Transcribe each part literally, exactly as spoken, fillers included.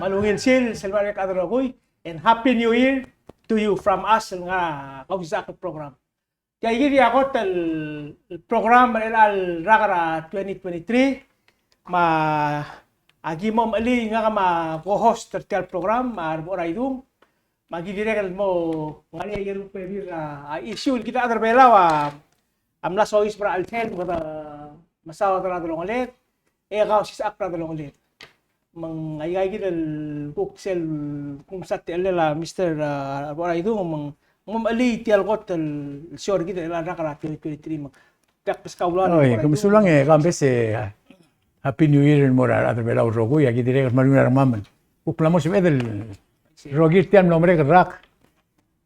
Kmal ungil sils el mo er a rechad el rokui, and Happy New Year to you from us el ngar er a Kausisechakl program. Tia kid a kot el program er chelecha el rak er a twenty twenty-three, me aki mo mechelii ngak me a co-host er tia el program, me a Rebechor Aidung, me aki dirrek el mo ngar er ngii a ikel bebil er a issue el kid a rechad er a Belau a mla soiseb er a chelsel, me kede mesaod er a delongeled, e kausisechakl er a delongeled. Me ng aika kid el kuk sel kuk msa techellel a Mister, a, Rebechor Aidung, me ng mo mechelii tia el kot el show er kid er chelecha el rak er a twenty twenty-three, me ng diak beskau el ua. Oi, ke mesulang e, kambes e, Happy New Year el mo er a rechad er a Belau el rokui, aki dirrek el kmal ungil er a rengmam. Kuk mla mo sebeched el rokir tia el mlo merek el rak.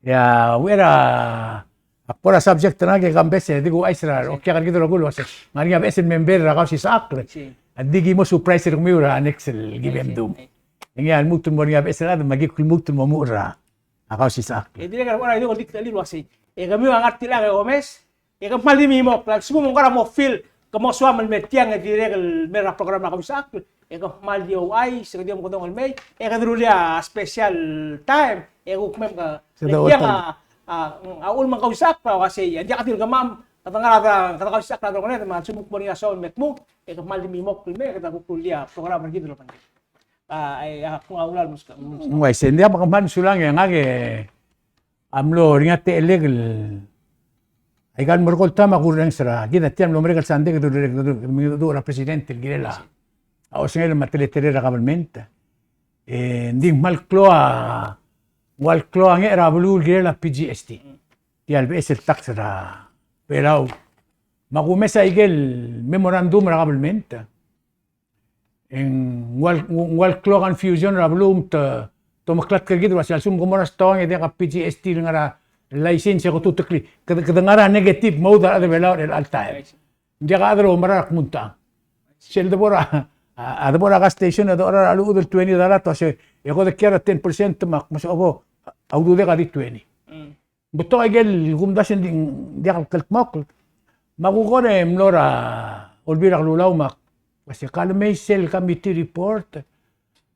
Ia, uchei er a, ak bo er a subject er ngak e kambes e, di kuuchais er a, okiak er kid el rokui el uase, ng ngar er ngii a beches el member er a Kausisechakl. Sei. A di ki mo surprise er kemiu er a next el ki mei mdung. Sei. E ngii a lmuut el mo er ngii a beches el chad, me aki kuk lmuut el mo muchel er a Kausisechakl. E dirrek el ua, a di ko di, di uase, e kemiu a ngar tirka e omes, e ke kmal di mimokl, a lsekum ng kora mo feel, ke mo soam el me tiang e dirrek el mei er a program er a Kausisechakl, e ke kmal di ouchais, e ke di omekedong el mei, e ke derullii a special time, e kuk mei me ke, e tiang a, a, a uchul me ng Kausisechakl a uasei, e diak di el kemam, kede ngar er a, kede Kausisechakl er a delongeled, me a lsekum ng kmo er ngii a soam el me tmuu, e ke kmal di mimokl el mei, e kede kuk rullii a program er kid el obengkid. A, e, a, kung a ulal muska. Ng uaisei, ng diak, me ke kmal mesulang e ngak e, a mlo er ngii a techellek el, aika el merekong el taem a kurrenges er a, kid a tia el mlo merek el sandei, kede, kede, kede mengedecheduch er a president el kirel a osengel me a teletelel a kabelment. E, ng di ng kmal klou a, ng ua el klou a ngerachel er a beluu el kirel a P G S T. Tia el beches el tax er a Belau. Me a kumes a ikel memorandum er a kabelment. E ng ua el, ng ua el klou a confusion er a beluu me te, te omeklatk er kid el uasei a lsekum ke mo er a stoang e diak a P G S T el ngar er a license e ke tuteklii. Kede, kede ngar er a negative mode er a rechad er a Belau er chelecha el taem. Ng diak a chad el oumera er a kmo ng tang. Sel debo er a, a, a debo er a gas station e docherar a lechub el twenty dollar, te uasei, e ko dekiei er a ten percent me ak mo sebechek a ududek a di twenty. Mm. Betok a ikel kumdasu e ng di, diak el kldmokl. Me a kuk kora mlo er a Olbiil er a Kelulau me ak uase ka lemei sel committee report,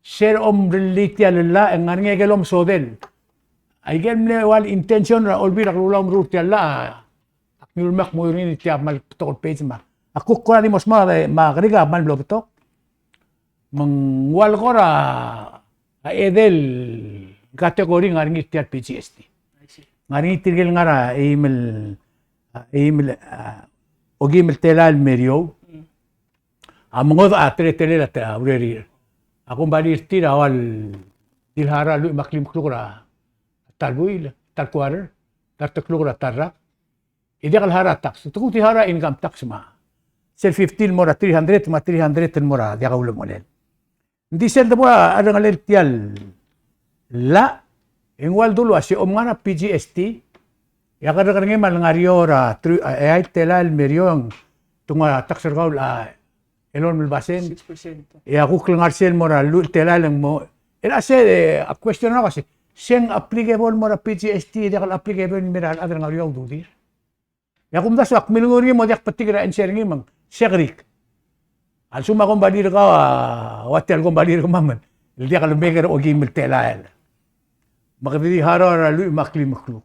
se er a omrellii tia el llach e ng ngar er ngii a ikel omesodel. A ikel mle ua el intention er a Olbiil er a Kelulau el meruul tia el llach, ak ngiuul me ak mo er ngii tia el kmal betok el page me ak kuk kora di mo smaod, me a kerik a kmal mlo betok. Me ng ua el kora a edei el category el ngar er ngii er tia el P G S T. I see. Ngar er ngii tirke el ngar er a eim el, a, eim el, a, okeim el telael el me er eou. Mm. A mengodech a teletelel a te, a urerir. A kombalii er tir a ua el di el harau a lluich me a klim el kluk er a ta el buil, ta el quarter, ta er a te kluk er a ta el rak. E diak el harau a tax. Te kuk di harau a income tax me a sel fifty el mo er a three hundred, me a three hundred el mo er a diak a ulemelel. Ng di sel debo er a cherrengelel tia el llach, e ng ua el dulu el uase omngar er a P G S T, e a kerrekerengem a lengar er eou er a tru-, a, eai el telael el me er eou e ng te nguu a tax er kau el, a, elolem el basent. Six percent. E a kuk lengar sel mo er a lluich el telael e ng mo. E a se, e, a question er ngak a se, se ng applicable el mo er a P G S T, e diak el applicable el me er a rechad el ngar er eou a ududir. E a kumdasu e ak milenguiu er ngii me ng diak betik er a answer er ngii me ng se kerik. A lsekum a kombalii er kau a ua tia el kombalii er kemam el diak el make er a okeim el telael, me kede di harau er a lluich me a klim el kluk,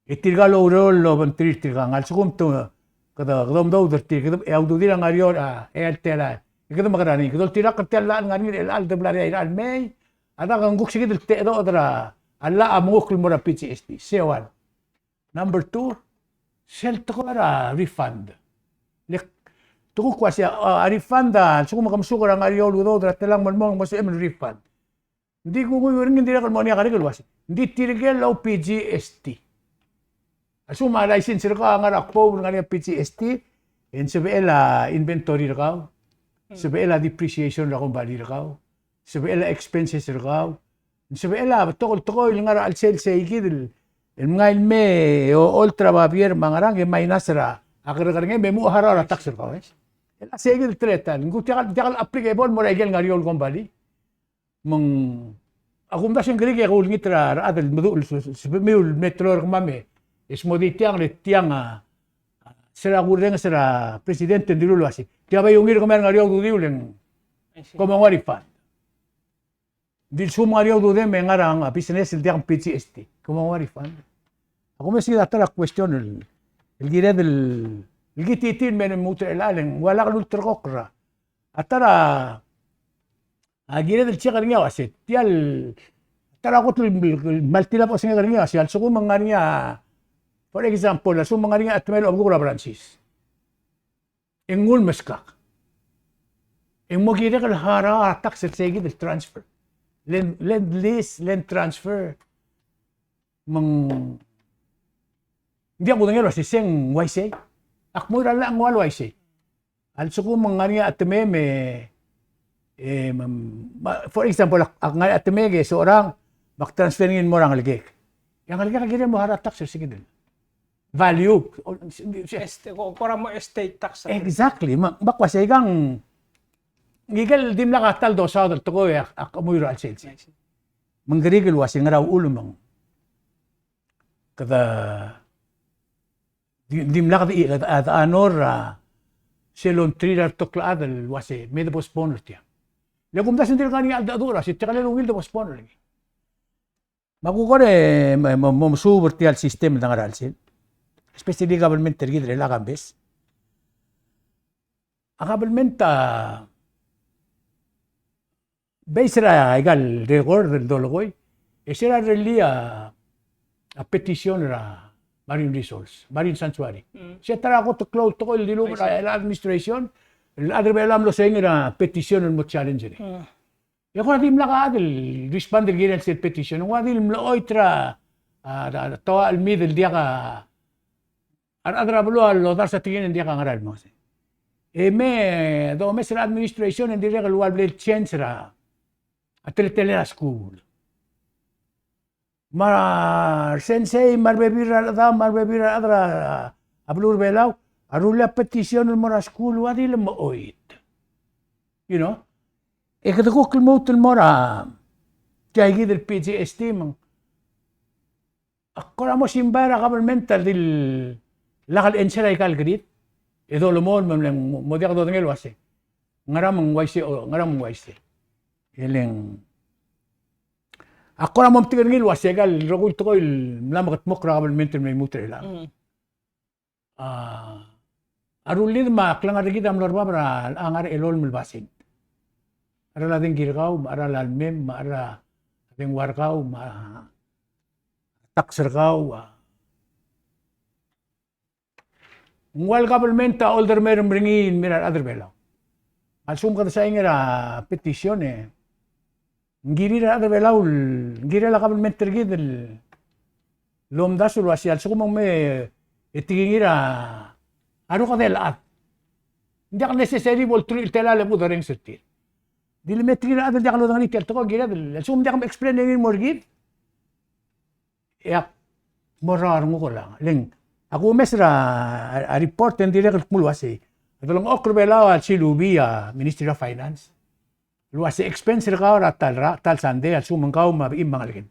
e tirka el oureor el obengterir tirka, ng a lsekum te, kede, kede omedoud er tir, kede, e a ududir a ngar er eou er a, eai el telael, e kede mekerang, kede oltirakl er tia el llach el ngar er ngii er chelecha el debla er a irechar el mei, a dak e ng kuk se kid el techedoched er a llach a mengukl el mo er a P G S T, se ual. Number two, sel tekoi er a refund. Le, te kuk uase a, a refund a, a lsekum ke mesuk er a ngar er eou el udoud er a telang me ng mo, mo sebechem el refund. Ng di kunguiu er ngii, ng dirrek el mo er ngii a kerik el uase, ng di tirke el ou P G S T. A lsekum a license er kau a ngar er a kboul el ngar er ngii a P G S T, e ng sebechel a inventory er kau, sebechel a depreciation er a kombalii er kau, sebechel a expenses er kau, sebechel a betok el tekoi el ngar er a chelsel sei kid el, el mngai el mei e ocholt er a babier me a ngerang e minus er a kerrekerengem e mo harau er a tax er kau, e. El a sei kid el teletael, ng kuk diak, diak el applicable el mo er a ikel ngar er eou el kombalii. Me ng, a kumdasu e ng kerik e ke ulengit er a rechad el meduch el se, se, sebechemiu el me teloi er kemam e, e smodii tiang le tiang a, a, se er a kurrenges er a president e ng dilu el uase, tia bai ungil er kemam el ngar er eou a ududiu le ng, I see, kom nguu a refund. Ng di lsekum ng ngar er ngii a ududem e ngar er a business el diak PGST, ke mo nguu a refund? Ak omes er kid a ta er a question el, el kired el, el kititii el me lmuut er chelechang, e ng ua lak lulterekokl er a, a ta er a, a kired el check er ngii a uase, tia el, a ta er a kot el, el kmal tilobed a osengek er ngii a uase, a lsekum ng ngar er ngii a, for example, a lsekum ng ngar er ngii a chetemel a obekuk er a branches, e ng nguu el meskak, e ng mo kirek el harau a tax er seikid el transfer. Land, land lease, land transfer. Me ng diak kudengei el uase se ng uaisei. Ak mo er a llach e ng ua el uaisei. A lsekum ng ngar er ngii a chetemem e, e, me, me, for example, ak, ak ngar er ngii a chetemem e ke socherang, me ak transfer er ngii el mo er a ngelekek. E a ngelekek a kirel mo harau a tax er seikid el value. Este, ko, kora mo estate tax. Exactly. Me, me ak uase ikang, ngike el dimlak a ta el dosaod el tekoi e ak, ak omuiu er a chelsel. Me ng kerik el uase ngera uchul me ng kede di, dimlak di, di, di honor er a sel longtrir a rebetok el chad el uase me de postpone er tia. Le kumdasu e ng dirk ngar er ngii a cheldecheduch er a uase tia kmal ungil de postpone er ngii. Me a kuk kora, e, mo, mo, mo mesuub er tia el system el dengar er a chelsel, especially government er kid er chelechang a Kambes. A government a, based er aika el record el dolekoi, e se er a lerellii a, a petition er a Marine Resource, Marine Sanctuary. Mm. Se ta er a kot el klou el tekoi el dilubech er a, er a administration, el chad er a Belau a mlo sain er a petition el mo challenge er ngii. Mm. E kora dimlak a chad el respond el kirel sel petition. Ng ua di le mlechoit er a, a, a, a, toa el mid el diak a, a rechad er a beluu a lodars a tekingel e ng diak a ngera el mo se. E me domes er a administration e ng dirrek el ua le bla el change er a, a teletelel a skuul. Me a resensei, me a rebebil er a rechedam, me a rebebil er a rechad er a, a beluu er a Belau a rullii a petition el mo er a skuul, ua di le mechoit. You know? E kede kuk lmuut el mo er a tia kid el PGST me ng, ak kora mo simbai er a government a di lak el answer aika el kerid. E dolemolem me ng mo diak dodengei el uase ngera me ng uaisei, o ngera me ng uaisei. E le ng, ak kora mo metik er ngii el uase aika el rokui el tekoi el mla mekedmokl er a government el me lmuut er chelechang. Mm. A, a rullid me a klengar er kid a mlo er bab er a, a ngar er a elolem el basent. A cheral a dengki er kau, me a cheral a lemem, me a cheral a dengua er kau, me a tax er kau, a. Ng ua el government a oldermerem er ngii el mei er a rechad er a Belau. A lsekum kede sain er a petition e ng kirir a rechad er a Belau, ng kirel a government er kid el omdasu el uase a lsekum ng me e tekingir a rokui el chad, ng diak necessary bo el truich el telael el bo dorrenges er tir. Di le me tekingir a rechad el diak lodengelii tia el tekoi, kired el, a lsekum ng diak me explain er ngii el mo er kid, e ak mo er a renguk el, le ng, ak omes er a, a report e ng dirrek el kmo el uase a delengchokl er a Belau a silubii a Ministry of Finance el uase expense er kau er a ta el ra, ta el Sunday, a lsekum ng kau me a bechim me a ngelekel,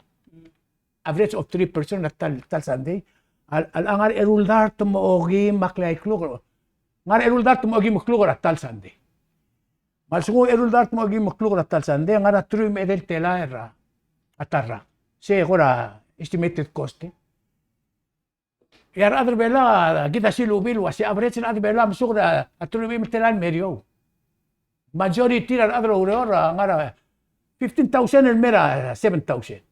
average of three percent er a ta el, ta el Sunday a, a, a ngar er a eru el dart me a okeim me a kleai el kluk, ngar er a eru el dart me a okeim el kluk er a ta el Sunday. Me a lsekum eru el dart me a okeim el kluk er a ta el Sunday, ngar er a teruich me a edei el telael er a ta el rak. Se kora estimated cost, e. E a rechad er a Belau, a kid a silubii el uase average er a rechad er a Belau a mesuk er a teruich me a eim el telael el me er eou. Majority er a rechad er a ureor a ngar er a fifteen thousand el me er a seven thousand.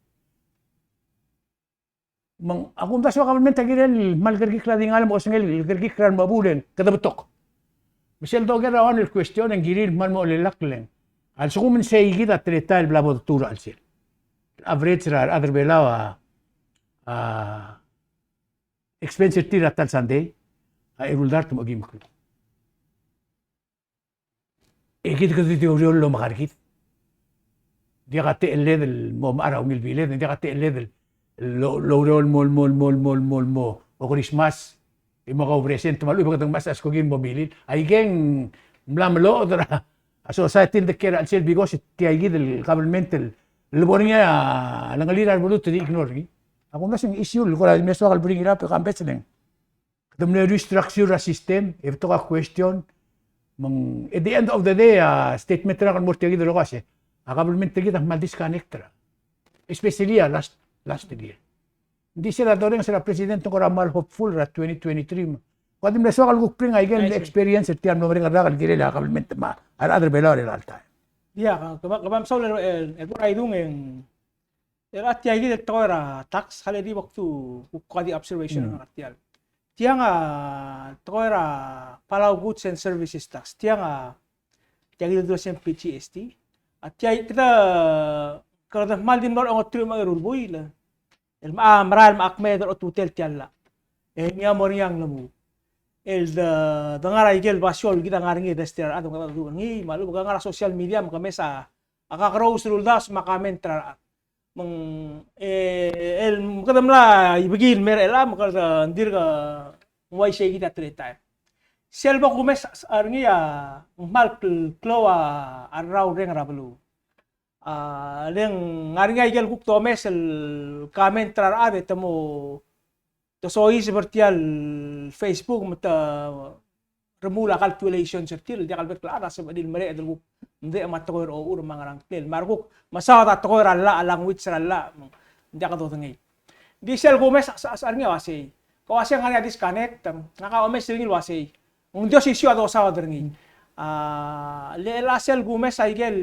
Me ng, a kumdasu a government a kirel el kmal kerekikl a dingal me a osengel el kerekikl er a remechebuul e ng kede betok. Me sel doker er a one el question e ng kirir el kmal mo olelakl e ng, a lsekum ng sei kid a teletael el bla bo detuu er a chelsel, average er a rechad er a Belau a, a expense er tir er a ta el Sunday a eru el dart me a okeim el kluk. E kid kede di oureor el omekar kid. Diak a techelled el mo mechar a ungil biled, diak a techelled el lo, loureor el mo, el mo, el mo, el mo, el mo, el mo, o Christmas, e mo kau present me a lechub e kede ngmasech a skoki el mo milil. Aike ng mla meloched er a society el dekiei er a chelsel because tia kid el government el lebo er ngii a lengelir a rebelut e di ignore er ngii. A kumdasu ng issue el kora di mle soak el bring it up e Kambes e le ng kede mle restructure er a system, e betok a question, me ng, at the end of the day, a statement er ngak el mo er tia kid el uase, a government er kid a kmal disconnect er a, especially a last, last year. Ng di sel dorrenges er a president ng kora kmal hopeful er a twenty twenty-three me. Kora di mle soak el kuk bring a ikel experience er tia el mlo merek el rak el kirel a government me a rechad er a Belau er chelecha el taem. Ia, ke, ke, ke mesaul el, el, el bo er a idung e ng, er a tia kid el tekoi er a tax, kede di bo kuk, kuk di observation er tia el. Tiang a tekoi er a Palau Goods and Services Tax. Tiang a tia kid el dua sel P G S T. A tia kid a, kede kmal di mlo er a ongeteruich me a eru el buil el mla merael me a kmeed er a otutel tia el llach. E ngii a mo er ngii a nglemuu el de, de ngar er a ikel basio el kid a ngar er ngii e desterir a rechad me kede dmu er ngii, me a lechub e ke ngar er a social media me ke mes a kakerous el uldasu me a comment er a rechad. Me ng, e, el kede mla ibekiu el mer chelechang me kede dirk uaisei kid a teletael. Sel bo kumes er ngii a ng kmal kl-, klou a rraureng er a beluu. A, le ng ngar er ngii a ikel kuk domes el comment er a rechad e te mo, te soiseb er tia el Facebook me te remuul a calculations er tir el diak el bek el chad a sebechir el mereched el kuk mdechem a tekoi er a ochur me a ngerang klel. Me a rekuk mesaod a tekoi er a llach, a language er a llach, me ng diak dodengei. Di sel kumes a, a, a er ngii a uasei. Ke uasei ng ngar er ngii a disconnect, ngak a omes er ngii el uasei. Ng di osisiu a dosaod er ngii. A, le chelecha sel kumes a ikel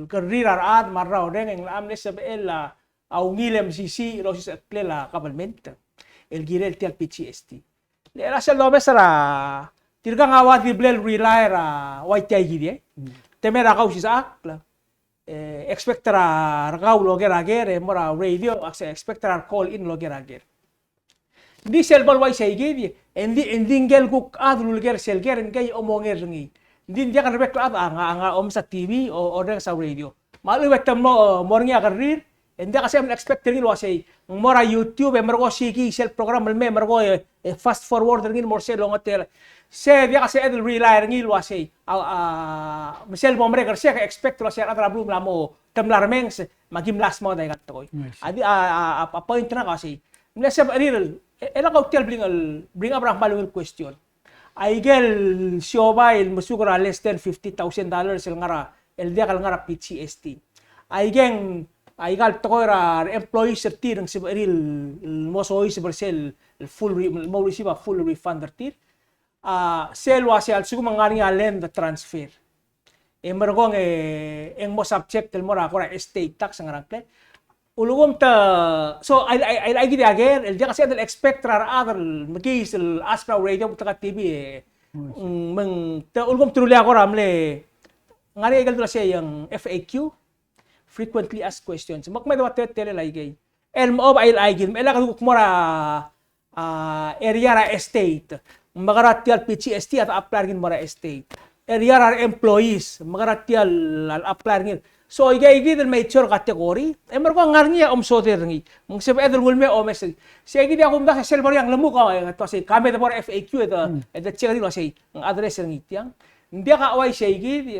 kerrir a rechad me a rraureng e ng locha mle sebechel a ungil e mesisiich el osisecheklel a government el kirel tia el P G S T. Le chelecha sel domes er a, tirkang a ua di blal rely er a ua tia kid e. Te mei er a kausisechakl, e, expect er a rekau el oker a ker, e mo er a radio, a se expect er a call in el oker a ker. Ng di sel bo el uaisei kid, e ng di, e ng di ngike el kuk chad el uleker sel ker, ngike a omonger er ngii. Ng di ng diak el rebek el chad a ngar, a ngar omes a T V, o, orrenges a radio. Me a lechub e te mlo, e, mo er ngii a kerrir, e ng diak a sebechem el expect er ngii el uasei, ng mo er a YouTube, e merekong osiik sel program el mei, e merekong, e, e fast forward er ngii el mo er sel longetel. Se diak a sebeched el rely er ngii el uasei, a, a, me sel bo merek er sei ke expect el uasei a rechad er a beluu a mla mo, te mla remenges, me aki mla smaod aika el tekoi. Yes. A di, a, a, a, a point er ngak a uasei. Mle sebechir el, e, e le kau tia el bring el, bring up er a kmal ungil el question. Aikel siobai el mesuk er a less than fifty thousand dollars el ngar er a, el diak el ngar er a P G S T. Aikeng, aika el tekoi er a re employees er tir ng sebechir el, el mo soiseb er sel, el full re-, el mo receive a full refund er tir. A, sel uasei a lsekum ng ngar er ngii a land transfer, e merekong e ng mo subject el mo er a kora estate tax, ngerang klel. Ulekum te, so, ai, ai, ai, ai kid a ker, el diak a sebeched el expect er a rechad el mekiis el ask er a radio, me te ka T V e, mm, me ng, te, ulekum te rullii a kora mle, ngar er ngii a ikel dula sei ng F A Q, frequently asked questions. Me kmeed a ua teletelel aikei. El mo oba el aikid, me chelecha kede kuk mo er a, a, area er a estate. Me kora tia el P G S T a apply er ngii el mo er a estate. Area er a employees, me kora tia el apply er ngii. So, aikei kid el major category, e merekong ng ngar er ngii a omesodel er ngii. Me ng sebeched el nguu el mei a omes er ngii. Sei kid a kumdasu e sel bo er ngii a nglemuk a, e te uasei, ka me de bo er a F A Q e de, e de check er ngii el uasei, ng address er ngii tiang. Ng diak a uaisei kid,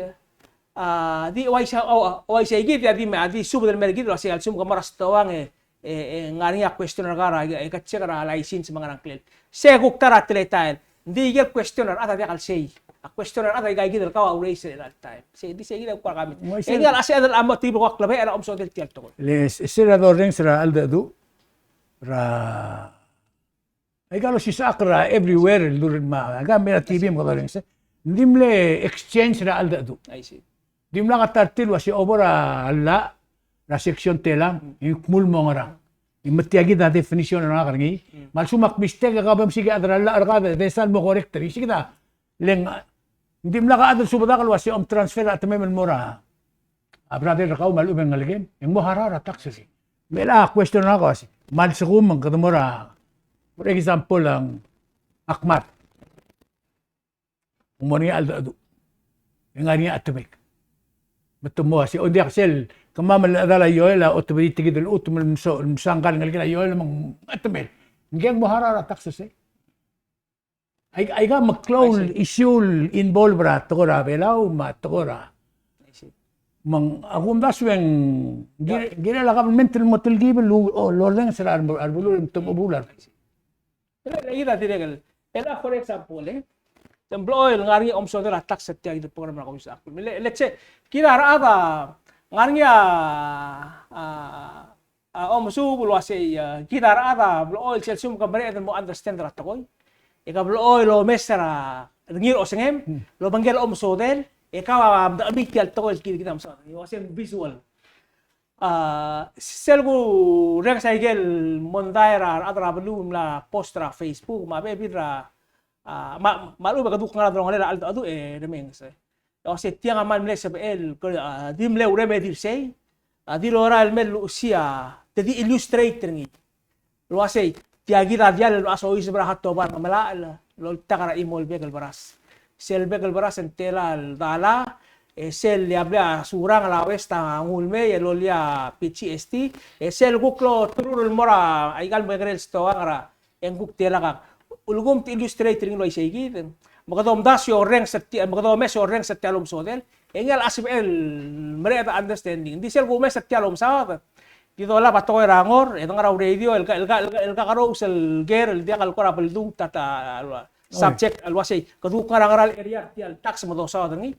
a, di uaisei, o, uaisei kid, a di me, a di subed el mer kid el uasei a lsekum ke mo er a stoang e, e, e ngar er ngii a question er kau er a, e ke check er a license me a ngerang klel. Se kuk ta er a teletael. Ng di ikel question er a rechad a diak el sei. A question er a rechad a ika kid el kau a raise er a taem. Se, di sei kid a kuk er a comment. E ngii a lechub e a mo tibuk a klebechel a omesodel tia el tekoi. Le, se er a dorrenges er a cheldecheduch er a Aika el osisechakl er a everywhere el dur me a, aika el mei er a T V me kede orrenges. Ng di mle exchange er a cheldecheduch. I see. Dimlak a ta er tir el uasei obo er a llach er a section telang, e ng kmu el mo ngerang. E me tia kid a definition er ngak er ngii. Me a lsekum ak mistake e ke bo msiik a chad er a llach er kau e de sal mo correct er ngii. Sei kid a le ng, dimlak a chad el subedak el uasei om transfer a chetemem el mo er a a brother er kau me a lechub e ng ngelekem, e ng mo harau er a tax er sei. Me a question er ngak a uasei, me a lsekum ng kede mo er a, for example, a ng, a kmad, ng mo er ngii a cheldecheduch, e ng ngar er ngii a chetemek. Me te mo uasei, o ng diak sel, kemam el chedal a Ioel a otebedii tia kid el chutem el mso, el msa ngka el ngelekel a Ioel me ng chetemel. Ngii a mo harau er a tax er sei. Ai, aika a meklou el issue el involve er a tekoi er a Belau me a tekoi er a. I see. Me ng, a kumdasu e ng kir-, kirel a government el mo telkib el, o, lorrenges er a re-, a rebeluu el te mo beluu. I see. E le, e le, e le, for example, e, Te blechoel ngar er ngii a omesodel a tax er tia kid el program er a Convenience Act. Le, let's say, kid a rechad a ngar er ngii a, a, a omesuub el uasei, a, kid a rechad a blechoel sel lsekum ke mereched el mo understand er a tekoi. E ke blechoel omes er a, er ngii er a osengem, el obengkel a omesodel, e kau a mdechemii tia el tekoi el kid, kid a mesaod. E uasei visual. A, sel kurrenges a ikel mondai er a rechad er a beluu el mla post er a Facebook, me a bebil er a, a, me a, me a lechub e ke duk ngar er a delongelel a cheldecheduch e remenges. E uasei tiang a kmal mle sebechel, ke, a, di mle urerem e di er sei, a, di lorael el mei el luchesii a, te di illustrate er ngii. El uasei, tia kid a diall el soiseb er a hatoba er a Ngemelachel, el oltak er a chimo el bek el beras. Sel bek el beras e ng tela el dala, e sel a blil a Surangel a West a nguu el mei, e loia P G S T, e sel kuk loterur el mo er a, aika el mekekerei el stoang er a, e ng kuk tela kak. Ulekum te illustrate er ngii el uaisei kid, me kede omdasu e orrenges er tia, me kede omes e orrenges er tia el omesodel, e ngii a sebechel el mereched a understanding. Ng di sel kumes er tia el omesaod, di dolab a tekoi er a Ngor, e de ngar er a radio, el ka, el ka, el ka, el kakerous el ker, el diak el kora beldung, ta, ta, el ua, subject, el uasei, ke duk ngar er a ngera el area, tia el tax me dosaod er ngii.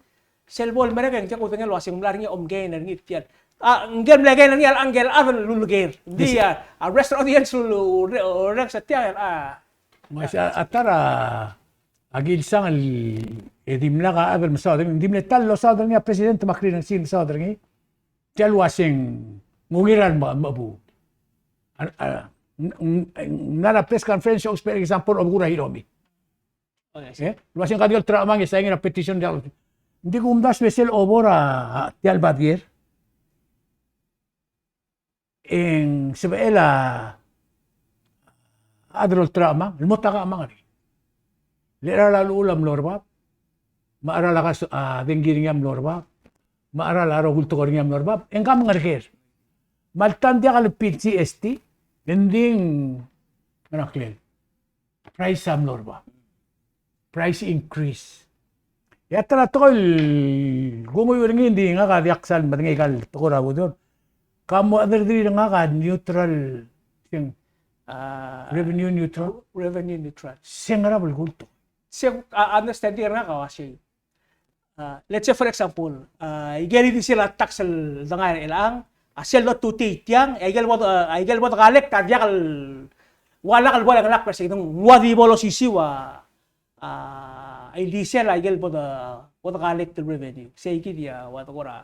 Sel bo lemerek e ng diak kudengei el uasei ng mla er ngii a omgain er ngii tia el. A, ngike el mle gain er ngii a ngike el chad el uleker. Ng di, a, a rest of the audience el, el, el, el, a, me a, a ta er a, a kilsang el, e dimlak a chad el mesaod er ngii, ng di mle ta el losaod er ngii a president me a kirirengesii el mesaod er ngii. Tia el uaseng ng ungil er a me-, mechebuul. A, a, ng, ng, ng mla er a press conference, ousbech er a example, obekul er a Hiromi. E? El uaseng ka di olterau a mong e sain er a petition er a, ng di kumdasu e sel obo er a, a, tia el badier. E ng sebechel a chad el olterau a mong, el mo taka a mong er ngii. Le cheral a llechul a mlo er bab, me a cheral a kas-, a, dengki er ngii a mlo er bab, me a cheral a rokui el tekoi er ngii a mlo er bab, e ng ka mengereker. Me alta ng diak el P G S T, e ng di ng, ngera ngklel. Price a mlo er bab. Price increase. E a ta er a tekoi el kunguiu er ngii, ng di ngak a diak sal medengei aika el tekoi er a udoud. Ka mo chederderir er ngak a neutral, se ng, a, revenue neutral. Revenue neutral. Se ngera belkul tekoi. Se, a, understanding er ngak a uasei. A, let's say, for example, a, ikel ildisel a tax el dengai er chelechang, a sel dotutii tiang, e ikel bo de, a, ikel bo de collect a diak el, ua lak el bo lengelakl er sei, ng ua di bo losisiu a, a, ildisel a ikel bo de, bo de collect el revenue. Sei kid a ua de kora.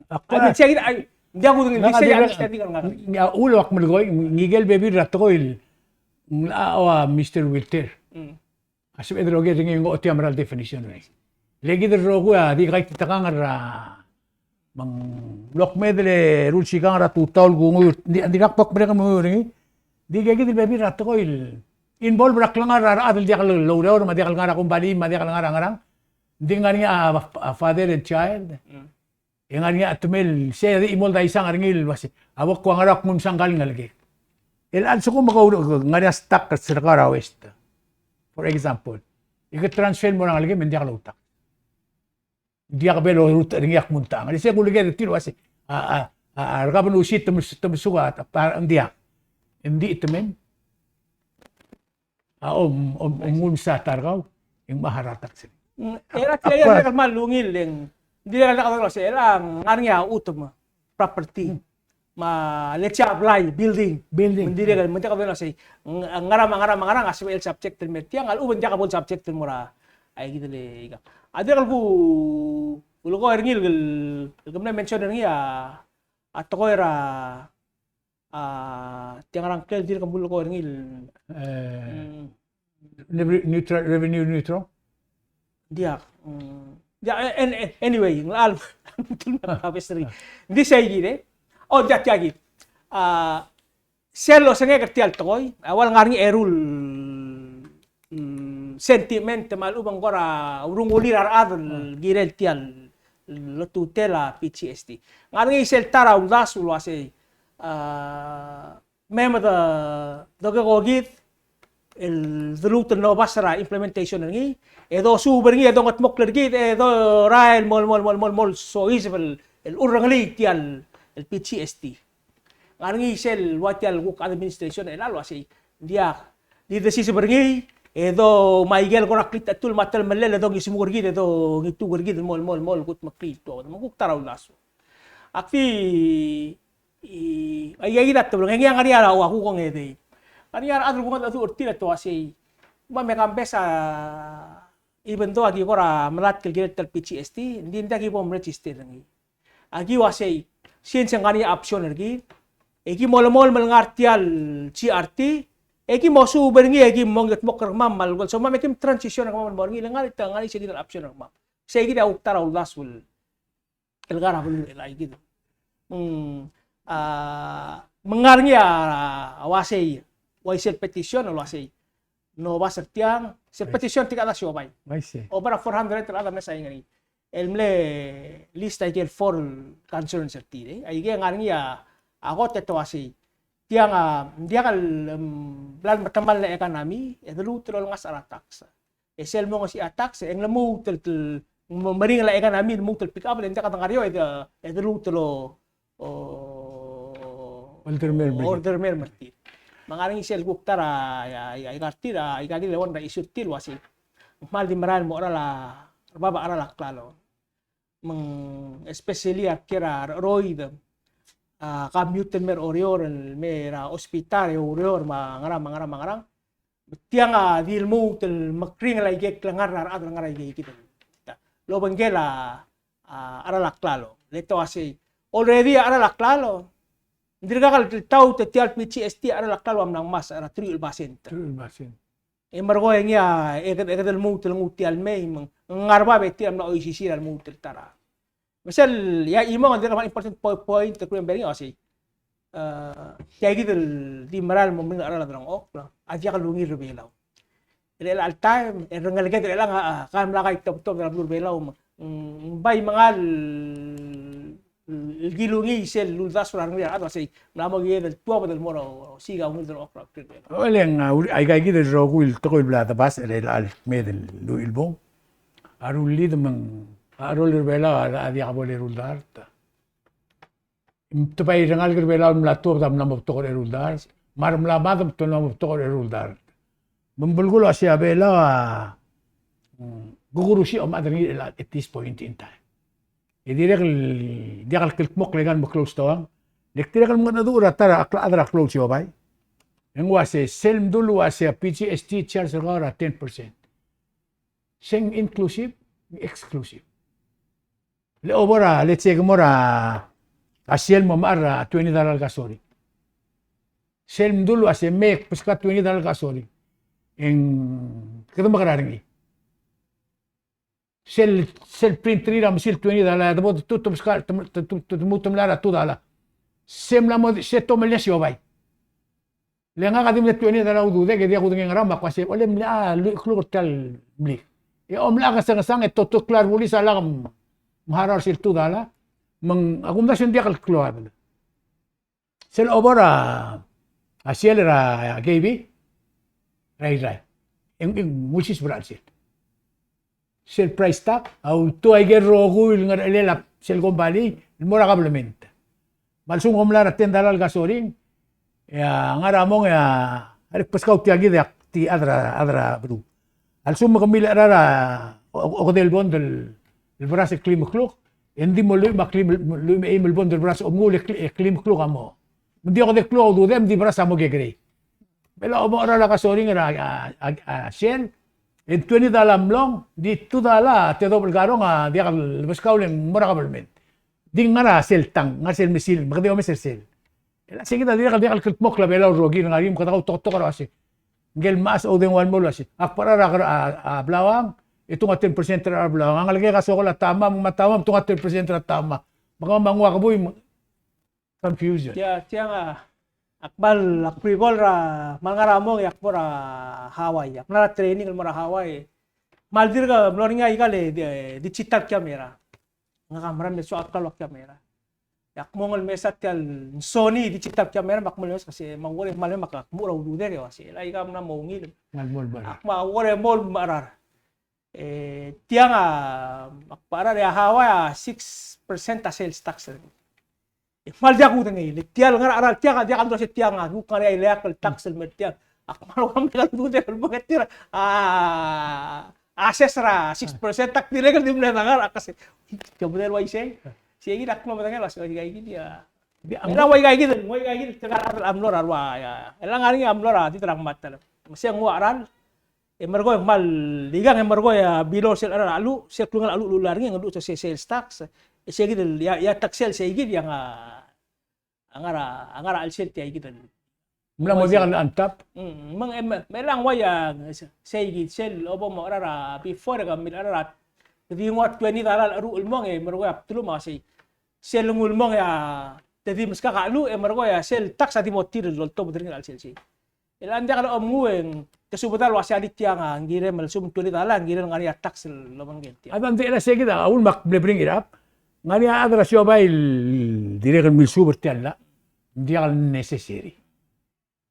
A, a, sei kid, ai, ng diak kudengei, ng di sei understanding er ngak. Ng, a, ulo ak melekoi, ng ikel bebil er a tekoi el, ng, a, ua Mister Wilter. Mm. A sebeched el oker er ngii e ng ochotii a mera el definition er ngii. Le kid el rokui a di kaititekangel er a, me ng mlo kmeed el rulsikang er a tutau el kunguiu, ng di, ng dirkak bo kmerek el menguiu er ngii. Di kid el bebil er a tekoi el involve er a klengar er a rechad el diak loureor, me a diak lengar er a kombalii, me a diak lengar er a ngerang. Ng di ngar er ngii a, a father and child. Mm. E ngar er ngii a chetemel, sei a di chimo el daisang er ngii el uasei, a bo kua ngera kuk nguu sel ngka el ngelekek. El a lsekum ke ur-, ke ngar er ngii a stock er a serkar er a West, for example, e ke transfer el mo er a ngelekem e ng diak loutak. Ng diak bo lorutech er ngii a kmo ng tang. E sei a kuleker er tir el uasei, a, a, a, a, er a kabelus e te mes-, te mesuk a, a, ng diak. Ng di chetemem. A, om, om, om nguu msa ta er kau, e ng mechar a tax er ngii. Mm, e a tia el kmal ungil e ng, ng dirrek el dak el uasei, el a ngar er ngii a chutem, property. Mm. Me a, let's say, a blai, building. Building. Me ng dirrek el, me ng diak el uasei, ng-, ngera me a ngera me a ngera a sebechel subject el mer tiang, a lechub e ng diak bo el subject el mo er a, aikid el ikang. A dirrek el ku, kulekoi er ngii el, el ke mle mention er ngii a, a tekoi er a, a, tiang er a ngklel, dirk kmal kulekoi er ngii el, e, mm, revenue neutral, revenue neutral? Diak. Mm. Diak, a-, an-, a-, anyway, ng locha, a, ng di sei kid e. O, diak, tia kid. A, sel osengek er tia el tekoi, a ua le ngar er ngii a eru el, mm, sentiment me a lechub e ng kora urungulir a rechad el kirel tia el lotutel a P G S T. Ngar er ngii sel ta er a uldasu el uasei, a, me meda, dokekokid el deluut el nobas er a implementation er ngii, e dosuub er ngii, e dongetmokl er kid, e dorael el mo, mo, mo, mo, mo soiseb el, el urrengelii tia el, el P G S T. Ngar er ngii sel ua tia el kuk administration er chelechang el uasei, ng diak, di desiseb er ngii, E do me aike el kora kletechetul me a telemellel e do ngismuk er kid, e do ngituk er kid el mo, mo, mo kudmeklii el tuobed. Me ng kuk ta er a uldasu. Ak di, i, aika kid a teblo, ng ngar er ngii a ua kuk ongedei. Ngar er ngii a rechad el kungedecheduch er tir e te uasei, me a mekambes a, even though aki kora melatk el kirel tia el P G S T, ng di ng diak ki bo mregister er ngii. Aki uasei, since ng ngar er ngii a option er kid, e ki mo melemolem el ngar tia el G R T, e ki mo suub er ngii, e ki mo ngitmokl er kemam me a leko el somam, e ki mo transition er kemam el mo er ngii, le ngar er ngii, ngar er ngii sei kid el option er kemam. Sei kid a kuk ta er a uldasu el el ngar er a beluu er chelecha ikid. Mm, a, me ng ngar er ngii a, a uasei, uaisei el petition el uasei. No bas er tiang, sel petition tirka el chad a siobai. Uaisei. Over a four hundred el chad a mle sign er ngii. El mle list aike el four concerns er tir, e. Aike ngar er ngii a, a kot e te uasei. Tiang a, ng diak el, em, bla el metemall a economy, e de lmuut el olengasech er a tax. E sel mo ngesii a tax, e ng lmuut el, el, mo meringel a economy, lmuut el pick up, le ng diak de ngar er eou, e de, e de lmuut el o, o, order el mer, order el mer er tir. Me ng ngar er ngii sel kuk ta er a, a, a, aika er tir, a, aika kid el one er a issue er tir el uasei. Ng kmal di merael el mo cheral a, er bab a cheral a klalo. Me ng especially a kiei er a recheroid, a, commute el mer Oreor, el mer a hospital e oureor me a ngerang, me a ngerang, me a ngerang. Me tiang a di lmuut el mekringel aike el klengar er a rechad el ngar er aike kid. Lobengkel a, a, cheral a klalo. Le te uasei, already a cheral a klalo. Ng dirkak el taut e tia el P G S T a cheral a klalo a mla ngmasech er a teruich el basent. Teruich el basent. E merekong e ngii a, e kede, e kede lmuut el nguu tia el mei, me ng ngar er bab e tir a mla oisisii er a lmuut el ta er a. Me sel, ia, chimong, ng dirrek el important po-, point el kurrenges er ngii a uasei. E, tia kid el di merael el mo meringel a cheral a delengchokl a diak lungil er a Belau. Er chelecha el taem, e rengeleked er chelechang a, a, ka mla kaitobtobed er a beluu er a Belau, me ng, ng bai mengal el kilungii sel uldasu er a rengrir a rechad el uasei, mla mo kired el tuobed el mo er a osiik a ungil delengchokl er a beluu er a Belau. Oleng, a, ur-, aika kid el rokui el tekoi el bla debasech er chelecha el kmeed el lluich el bung. A rullid me ng, a cheroid er a Belau a, a diak bo leruul dart. Te bai rengalek er a Belau el mla tuobed a mla mo betok er a eru el dart. Me a remla mad me te mla mo betok er a eru el dart. Me ng belkul a uasei a Belau a, mm, kukurusii a omechad er ngii er chelecha, at this point in time. E dirrek el, diak el kldmokl el aika el mo close doang. Le ak dirrek el mengedecheduch er a ta er a, a chad er a klou el siobai. E ng uasei, sel mdu el uasei a P G S T charge er kau er a ten percent. Se ng inclusive, exclusive. Le obo er a, let's say, ke mo er a, a Shell mo mechar a twenty dollar el gasoline. Sel mdu el uasei me kbeskau a twenty dollar el gasoline, e ng kede mekerang er ngii. Sel, sel printer er a mesil twenty dollar, te bo, te, te, te beskau, te, te, te, te, te, te mla er a two dollar. Se mla mo, se te omelii a siobai. Le ngak a di mle twenty dollar a ududek, e diak kudengei er ngii me ak uasei, ole mle, a, lluich el kluk er tia el mlik. E omlak a ngesang, e te, te klou a rebulis a lak mharau er sel two dollar. Me ng, a kumdasu e ng diak el klou a Sel obo er a, a Shell er a K B, er a Irrai. E ng, e ng ulsiseb er a chelsel. Sel price tag a ultuil aike el rokui el ngerechelel a sel kombalii el mo er a kabelment. Me a lsekum kom mla er a ten dollar el gasoline, e a ngar er a mong e a, a lak beskau tia kid e ak di chad er a, chad er a beluu. A lsekum me ke milecherael er a o-, okedei el bond el, el beras el kleim el kluk, e ng di mo lluich me a kleim, lluich me a eim el bond el beras a omengull e kle-, e kleim el kluk a mo. Me ng di okedei el kluk a ududem, me ng di beras a mo kekerei. Me a lak omecheral a gasoline er a, a, a, a Shell, e ng twenty dollar a mlong, ng di two dollar a tedobech el karong a diak lebeskau le ng mo er a kabelment. Ng di ngar er a sel tank, ngar er sel mesil, me kede omes er sel. E le sei kid a dirrek el diak el kldmokl a Belau el rokir el ngar er ngii me kede kautoketok er a uasei. Ngike el mechas a oudengua el mo el uasei, ak bo er a, a, a blauang, e tung a ten percent er a blauang. A ngelekek a soak el a tamam, me a tamam, tung a ten percent er a tamam. Me kemam a nguu a kebui, me confusion. Tia, tiang a, ak kmal, ak bo er a, kmal ngar er a mong e ak bo er a Hawaii. Ak mla er a training el mo er a Hawaii. Kmal dirk mlo er ngii a ikal, e, di-, digital camera. Ngak a mera el me soak a klalo el camera. E ak mong el mesa tia el Sony digital camera, me ak mong el mesa, se me a ureor e kmal me ak kmu er a ududek e uasei, aika a mla mo ungil. Kmal mo el mera. Ak mo ureor e mo el mera. E tiang a, ak bo er a, e a Hawaii a six percent a sales tax er ngii. E kmal diak kudengei, le tia el ngar er a, tiang a diak a mlo se tiang a, kuk ngar er a ileakl el tax el mer tiang. Ak kmal ua mle kldudel el mo er tir a, a assess er a six percent, ak dirrek el di mle dengar, ak se, ke mle uaisei. Sei kid a kmal medengei el uase, oi, aikakid a, di, me a ua aikakid, ua aikakid, te ngar er a mlo er a rua, ia. E le ngar er ngii a mlo er a di terang matel. Me se ng ua cheral, e merekong e kmal, ikang e merekong e a below sel chelecha el cheluch, sel klungel a cheluch el ular ngii, e ng cheluch se sales tax. E sei kid el, ia, ia tax sel sei kid, ia ng a a ngar er a, a ngar er a chelsel tia ikid el. Mla mo diak el untap. Mm, me ng, me, me ng uai a, sei kid sel, obo mo cherar a before e ke mle cherar a, te di nguu a twenty dollar el cheruchel el mong e merekong e a bdelum a sei. Sel nguu el mong e a, te di meskak a cheluch e merekong e a sel tax a di mo tir el oltobed er ngii er a chelsel sei. E le ng diak el omnguu e ng, te subedal ua se a di tiang a, ng kirem el sum twenty dollar, ng kirel ngar er ngii a tax el obengkel tiang. A dang di el sei kid a, a ul mak mle bring it up. Ngar er ngii a chad er a siobai el dirrek el milsuub er tia el llach. Ng diak el necessary.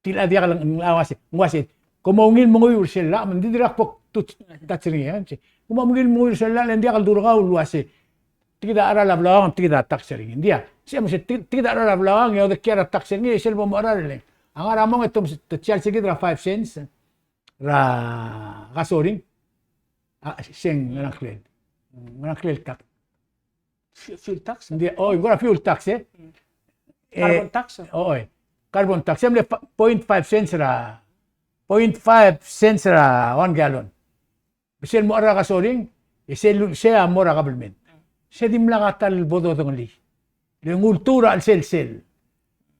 Tia el diak el, ng ua se, ng ua se, kom ungil menguiu er sel llach, me ng di dirrek bo ktuch, touch er ngii, e. Kom ungil menguiu er sel llach, le ng diak el durkau el ua se, tia kid a cheral a blauang, tia kid a tax er ngii. Ng diak, se me se, tia, tia kid a cheral a blauang, e odekial a tax er ngii, e sel bo mo cherar el. A ngar er a mong e te, te charge er kid er a five cents er a gasoline. A, se ng ngerang klel. Ngerang klel tax. Fu-, fuel tax? Ng di, oi, ng kora fuel tax, e. Mm. E, carbon tax, e? Oi. Carbon tax, e mle fa-, point five cents er a, point five cents er a one gallon. Me sel mo er a gasoline, e sel, se a mo er a government. Se dimlak a ta el bo dodengelii. Le ng ultuil er a chelsel sel.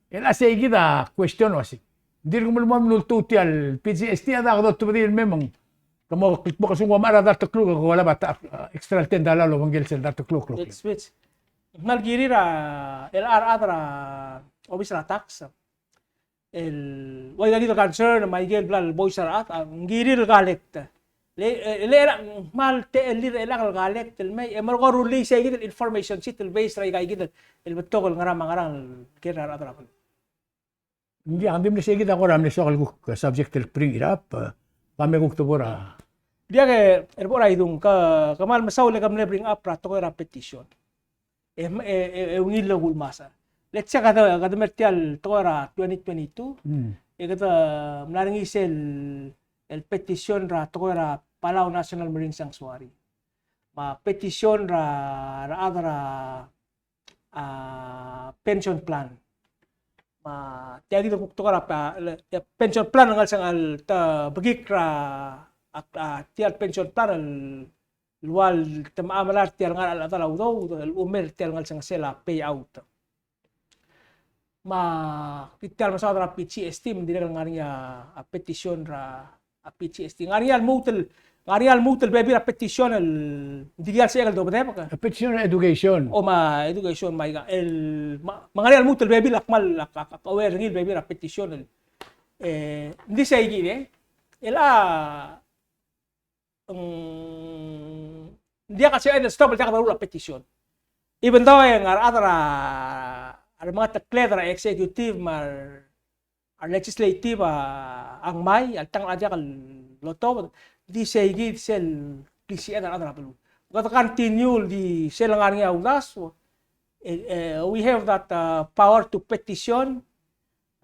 E le sei kid a question ua se, ng dirk mle mo ultuil tia el P G S T a dak dotebedii el mei me ng, ke mo, mo kesung ua mechar a dart el kluk, ke ua lebo a ta, extra el ten dollar el obengkel sel dart el kluk, kluk. It's, it's, ng kmal kirir a, el a rechad er a obis er a tax. El, ua ikakid el concern, me aike el bla el voice er a rechad, a, ng kirir el collect. Le, e, le, e, ng kmal techellir er chelechang el collect el mei, e merekong e rullii sei kid el information sheet el base er aikakid el, el betok el ngerang me a ngerang el ker er a rechad er a beluu. Ng diak, ng di mle sei kid a kora mle soak el kuk subject el bring it up, e, ba me kuk tebor a. Diak e, er bo er a idung, ke, ke kmal mesaul e ke mle bring up er a tekoi er a petition. E, e, e, e ungil el kulmasech. Let's say, kede, kede mer tia el tekoi er a twenty twenty-two, mm, e kede mla er ngii sel, el petition er a tekoi er a Palau National Marine Sanctuary. Me a petition er a, er a chad er a, a, pension plan. Me tia kid el kuk tekoi er a pa-, le, e, pension plan el ngar er sel, te bekikl er a, a, a, tia el pension plan el el ua el te mla melai er tia el ngar er a chelecha el udoud, el umer tia el ngar er sel a payout. Me tia el mesaod er a P G S T, me ng dirrek el ngar er ngii a petition er a P G S T. Ngar er ngii a lmuut el, ngar er ngii a lmuut el bebil er a petition el, ng di tia el sebechek el dobedebek. A petition er a education. O me a education me aika. El, me, me ngar er ngii a lmuut el bebil a kmal, a, a, a, aware er ngii el bebil er a petition el. E, ng di sei kid e. El a ng diak a se el stop el diak doruul a petition. Even though e ng a rechad er a, a remengetekled er a executive me a re-, a legislative a ngmai, a letang a diak lotobed, di sei kid sel klisichel a rechad er a beluu. Kede continue el di sel ngar er ngii a uldasu, e, e, we have that, uh, power to petition,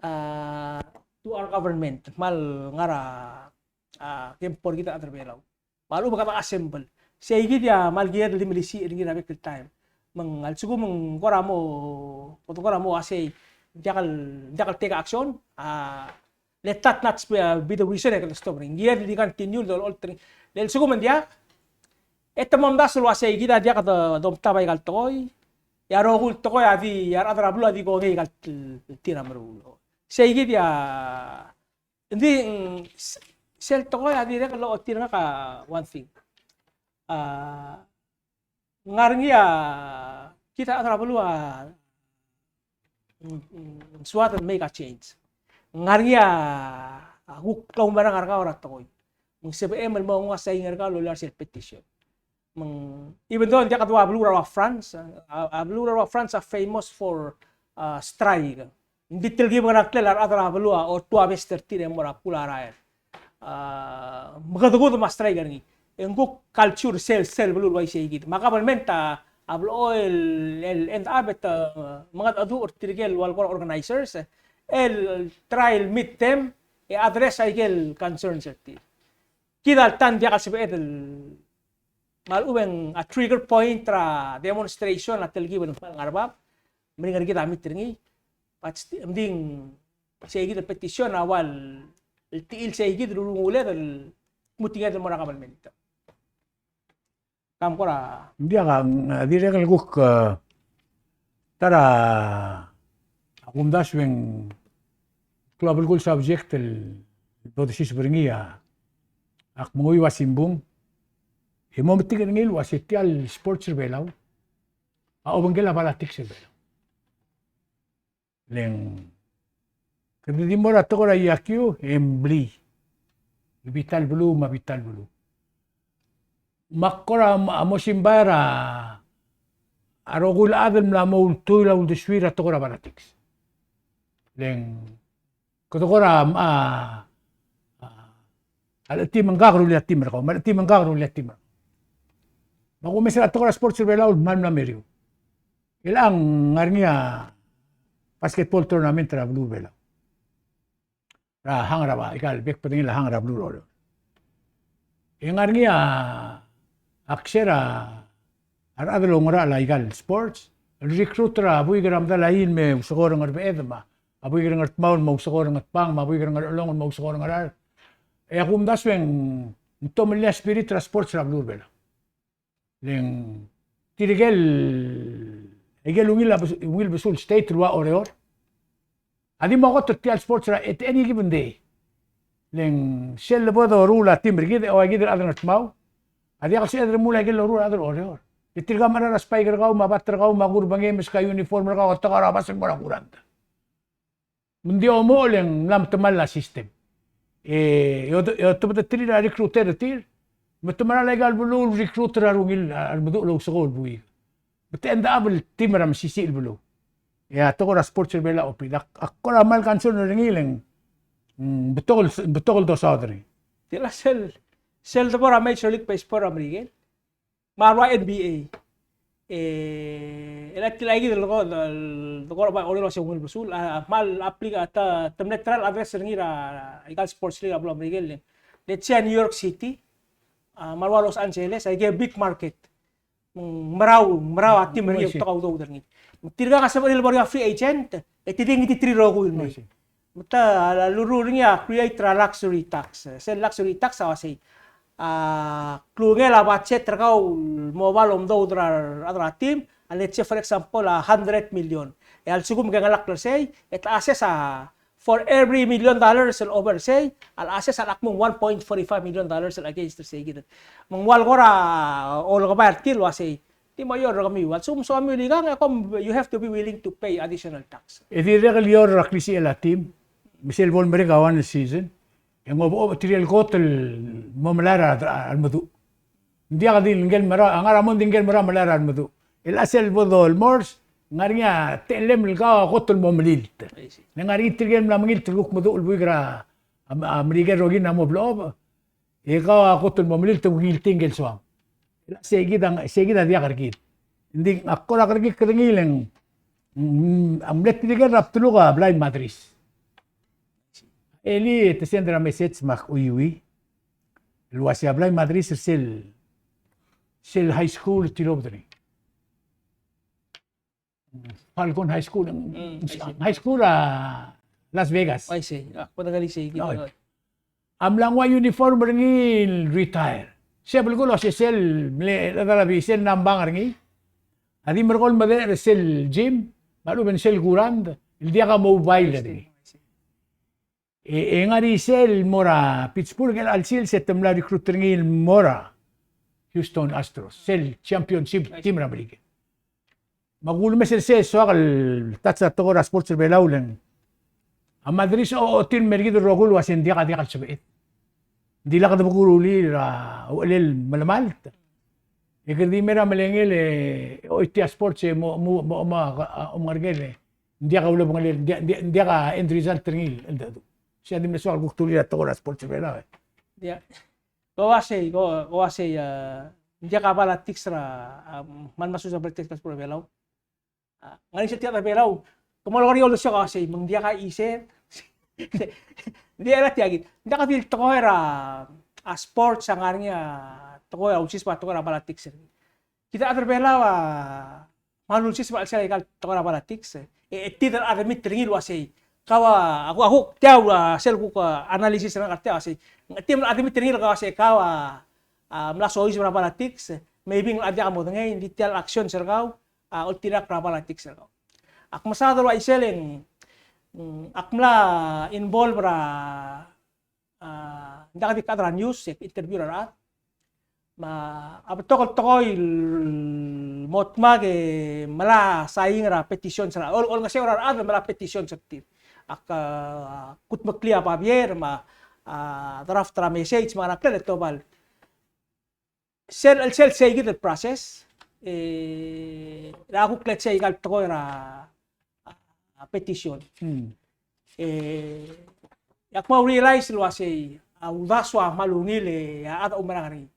uh, to our government. Me a lengar er a a, kempo er kid a rechad er a Belau. Me a lechub e kede assemble. Sei kid a kmal kired el di melisiich er ngii er a bek el taem. Me ng a lsekum ng kora mo, kede kora mo uasei, ng diak el, ng diak el take action, a, let that not be, be the reason e kede stop er ngii. Ng kired el di continue el dolecholt er ngii. Le a lsekum ng diak, e te momdasu el uasei kid a diak de, domtab aika el tekoi, e a rokui el tekoi a di, a rechad er a beluu a di kongei aika el tir a meruul. Sei kid a, Ng di, mm, s-, sel tekoi a dirrek el ochotii er ngak a one thing. A, ngar er ngii a, kid a rechad er a beluu a, mm, mm, soad el make a change. Ngar er ngii a, a kuk klaumerang er kau er a tekoi. Me ng sebechem el mo nguu a sign er kau el olai er sel petition. Me ng, even though ng diak kede ua beluu er a France, a, a beluu er a France a famous for, a, strike. Ng di telkib er a ngklel a rechad er a beluu a oltuu a vest er tir e mo er a bkul a rael. A, me kede kuk me a strike er ngii. E ng kuk culture sel, sel beluu el uaisei kid. Me a government a, a blechoel el, el end up e te, a, mengedecheduch er tirke el ua el kora organizers, el try el meet them, e address a ikel concerns er tir. Kid a le ta ng diak el sebeched el, me a lechub e ng a trigger point er a demonstration a telkib el kmal ngar er a bab, me ng ngar er kid a meet er ngii, but sti-, ng di ng sei kid el petition a ua el techil sei kid el urunguled el kmo tinged el mo er a government. Kam kora. Ng diak a, ng dirrek el kuk, e, ta er a kumdasu e ng klou a belkul subject el bo dosiseb er ngii a, ak menguiu a simbung e mo metik er ngii el uase tia el sports er Belau a obengkel a politics er Belau. Le ng, kede di mo er a tekoi er a iakiu, e ng blai. Bita el beluu me a bita el beluu. Me ak kora mo, mo simbai er a rokui el chad el mla mo ultuil a uldesuir a tekoi er a politics. Le ng, kede kora, a, a, a le team e ng kuk rullii a team er kau, me a le teim e ng kuk rullii a team er kau. Me a kumes er a tekoi er a sports er Belau el kmal mla meriou. Chelechang ng ngar er ngii a basketball tournament er a beluu er Belau. Er a hang er a ba, ikal bek bedengel a hang er a beluu er Oreor. E ng ngar er ngii a, a kser a rechad el oungerachel a ikal sports, el recruit er a buik er a medal a Ii el me ousekool er a Ngerbeched, me a buik er a Ngardmau el me ousekool er a Ngatpang, me a buik er a Ngerchelong el me ousekool er a Ngaraard. E a kumdasu e ng tomellii a spirit er a sports er a beluu er Belau. Le ng tirke el, aike el ungil a bes-, ungil besul state el ua Oreor a di mo kot er tia el sports er a at any given day. Le ng sel lebo doruul a team er kid, e ua kid el chad er a Ngardmau a diak el sebeched el remuul aike el loruul a chad er a Oreor. E tirka a mechar a spike er kau, me a bat er kau, me a kurbengei, me ska uniform er kau, a tekau er a bas el mo er a kurangd. Me ng di omuchel e ng mla metemall a system. E, e ote-, e otebedeterir a recruiter er tir. Me te mera el aika el beluu el recruiter a rungil a, a remeduch el ousekool el buik. Me te end up el team er a mesisiich el beluu. E a tekoi er a sports er Belau a obis. Ak, ak kora kmal concern er ngii le ng, mm, betok el, betok el dosaod er ngii. Tia sel, sel debo er a Major League Baseball er a Merikel. Me a rua N B A. E, el a tia kid el ko, el ko er a bai Oreor a se ungil besul, a, a kmal apply a ta, te mle try el address er ngii er a, a ikal sports league er a beluu er a Merikel. Let's say a New York City, a, me a rua Los Angeles, a ike big market. Ng merau, merau a team er ngii, oi, se, a betok a udoud er ngii. Me tirka a sebechir el bo er ngii a free agent, e te di ngititerir el rokui el mei. Oi, se. Me te, a, lurruul er ngii a create er a luxury tax. Sel luxury tax a uasei, a, klungel a budget er kau el mo bai el omdoud er a, er a team, a let's say, for example, a hundred million. E a lsekum ke ngelakl er sei, e te assess a, for every million dollars el over er sei, a le assess a le kmo ng one point four five million dollars el against er sei kid. Me ng ua le kora olekebai er tir el uasei, di mo er kemiu, a lsekum soam el ikang, e kom, you have to be willing to pay additional tax. E dirrek el eou er a klisichel a team, me sel bo lemerek a one season, e ng obo, obo tirke el kot el mo melai er a, a remeduch. Ng diak di ngike el mera, a ngar er a mong di ngike el mera melai er a remeduch. El a sel bo dolmors, ng ngar er ngii a techellem el kau a kot el mo melilt. I see. Le ng ngar er ngii tirke el mla mengilt el kuk meduch el buik er a, a, a Merikel el rokir a mo blechob. E kau a kot el mo melilt e kuk ngiltii ngike el soam. Sei kid a, sei kid a diak er kid. Ng di ak kora kerekikl er ngii le ng, mm, a mle tirke er a bdeluk a blai Madris. Elii e te send er a message me ak chuiuii el uasei a blai Madris er sel, sel high school el tilobed er ngii. Falcon High School, mm, I see, high school er a Las Vegas. I see. A, kuk ngar er sei kid. Oi. A mla nguu a uniform er ngii el retire. Se belkul a uasei sel mle, a, a, sel nambang er ngii a di merekong el medechel er sel gym, me a lechub e ng sel kurangd, el diak a mobile er ngii. I see. E, e ngar er sel mo er a Pittsburgh, el chelsel se te mla recruit er ngii el mo er a Houston Astros, sel championship team er a Merikel. Me a kulemes er sei e soak el touch a tekoi er a sports er Belau le ng, a Madris a ochotii el mer kid el rokui el uasei ng diak a diak el sebeched. Ng di lak de bo kurullii er a uchelel el melemalt. E kede di mei er a melengel e ochotii a sports e mo, mo, mo, mo, a, omengerker e ng diak a ulebengelel, ng diak, ng diak, ng diak a end result er ngii el cheldecheduch. Sei a di mle soak el kuk dulii a tekoi er a sports er Belau. Ia. Ko uasei, ko, ko uasei, a, ng diak a politics er a, a, kmal mesuub a politics er a sports er Belau. A, ngar er ngii sel tia er a Belau. Ke mo er a Oreor el soak a uasei, me ng diak a isei. Ng di a tia kid. Ng diak di el tekoi er a, a sports a ngar er ngii a tekoi er a ulsiseb a tekoi er a politics er ngii. Kid a chad er a Belau a kmal ulsiseb a chelsel aika el tekoi er a politics. E, e tir a admit er ngii el uasei. Kau a, a kuk, a kuk, tia a sel kuk, a, analysis er ngak er tia el uasei. Ng tir a admit er ngii el kau a uasei, kau a, a, mla soiseb er a politics, maybe ng diak modengei, ng di tia el actions er kau a oltirakl er a politics er kau. Ak mesaod el uaisei e ng, mm, ak mla involve er a, a, ng diak di kuk chad er a news, e interview er a rechad. Me a betok el tekoi el mo dmak e mla sign er a petitions er a, ol, olengeseu er a rechad el mla petitions er tir. Ak, a, kudmeklii a babier me a, a, draft er a message me a ngera el klel e tobal. Sel, sel sei kid el process, e, er a kuk let's say aika el tekoi er a, a, petition. Hmm. E, ak mo realize el uasei, a uldasu a kmal ungil e a chad a oumerang er ngii.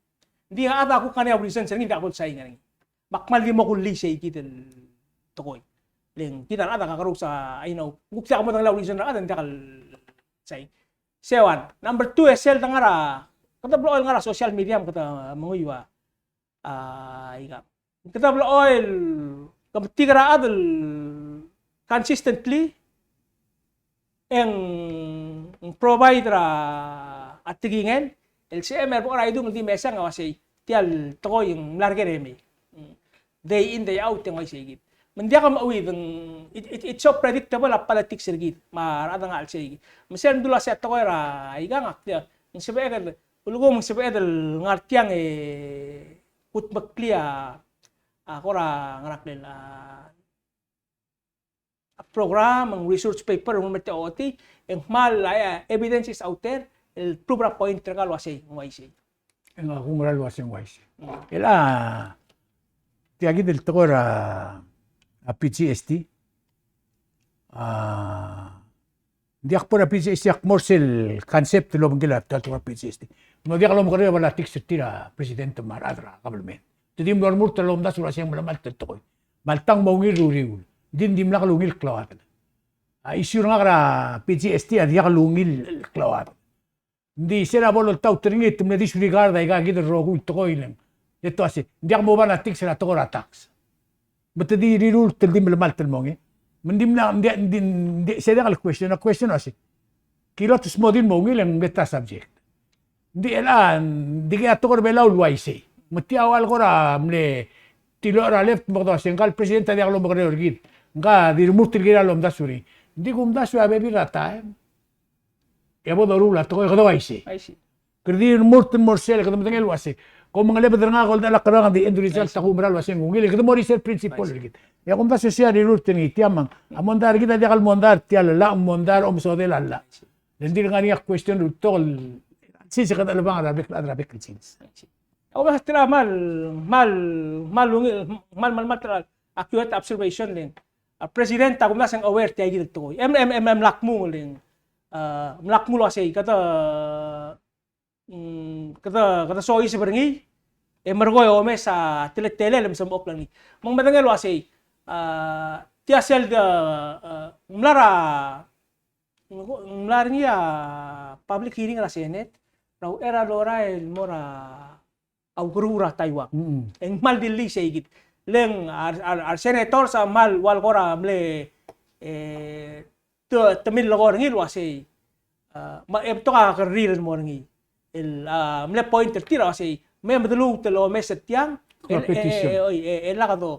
Ng di a chad a kuk ngar er ngii a reasons er ngii, ng diak bo el sign er ngii. Me ak kmal di mo kullii sei kid el tekoi. Le ng kid a rechad a kakerous a, I know. Ng kuk diak modengei a reason er a chad e ng diak el sign. Sei one. Number two, e sel de ngar er a, kede blechoel ngar er a social media me kede menguiu a, a, ika. Kede blechoel, ke metik er a chad el consistently, e ng provide er a tekingel, el sebechem el bo er a idung el di mesang a uasei, tia el tekoi ng mla er ker e mei. Day in, day out, e ng uaisei kid. Me ng diak a meuid, ng, it, it, it's so predictable a politics er kid, me a rechad a ngar er sei kid. Me sel mdu el uasei a tekoi er a ikang, ak tia, ng sebeched, ulekum ng sebeched el ngar tiang e kudmeklii a, a kora ngera el, a, a program, ng research paper, ng mete ochotii, e ng kmal, a, evidence is out there, el prove er a point er kau el uasei, ng uaisei. E ng a kuk mera el uasei ng uaisei. Mm. El a, tia kid el tekoi er a, a P G S T. A, ng diak bo er a P G S T, ak mo er sel concept el obengkel a tekoi er a P G S T. Ng diak lomekerreu a politics er tir a president me a rechad er a government. Te di mlo remurt el omdasu el uasei ng melemalt el tekoi. Me a ltang mo ungil er a uriul. Ng di ng dimlak lungil el klauchad. A issue er ngak er a P G S T a diak lungil el klauchad. Ng di se er a bo loltaut er ngii te mle disregard aika kid el rokui el tekoi el ng. E te uasei, ng diak mo politics er a tekoi er a tax. Me te di rirurt el di melemalt el mong e. Me ng di mla, ng di, ng di, ng di, se diak el question, a question a uasei. Ki lotes mo di el mo ungil e ng nget a subject. Ng di el a, ng di kid a tekoi er a Belau el uaisei. Me tia ua el kora mle tilobed er a left me kede uasei, ngka el president a diak lomekerreu er kid. Ngka di remurt el kirel a lomdasu er ngii. Ng di kumdasu e a bebil er a taem e bo doruul a tekoi, kede uaisei. Uaisei. Kede di remurt el mo er sel, kede medengei el uasei. Kom mengelebed er ngak, oldak a kerang, di end result a kumerang el uasei ng ungil, kede mo er sel principle er kid. E a kumdasu e sei a rirurt er ngii tia me ng, a mondai er kid a diak el mondai er tia el llach, mondai er a omesodel a llach. Le ng di ngar er ngii a question el ulterekokl, sils e kede chelebangel er a bek el chad er a bek el sils. A kumdasu tia kmal, kmal, kmal ungil, kmal, kmal, kmal accurate observation le ng. A president a kumdasu e ng aware tia kid el tekoi. E, e, e, e mla kmung le ng, a, mla kmung el uasei, kede, mm, kede, kede soiseb er ngii, e merekong e omes a teletelel e mesmechokl er ngii. Me ng medengei el uasei, a, tia sel de, a, ng mla er a, ng mla er ngii a public hearing er a Senate, er a uchei er a lorael el mo er a a ukeruul er a Taiwan. Mm. E ng kmal dillii sei kid. Le ng a re, a re, a re senators a kmal ua el kora mle, e, te, te millekoi er ngii el uasei, a, me, e betok a kerrir el mo er ngii. El, a, mle point er tir a uasei, me medeluut el omes er tiang, e, e, e, e, e lak do.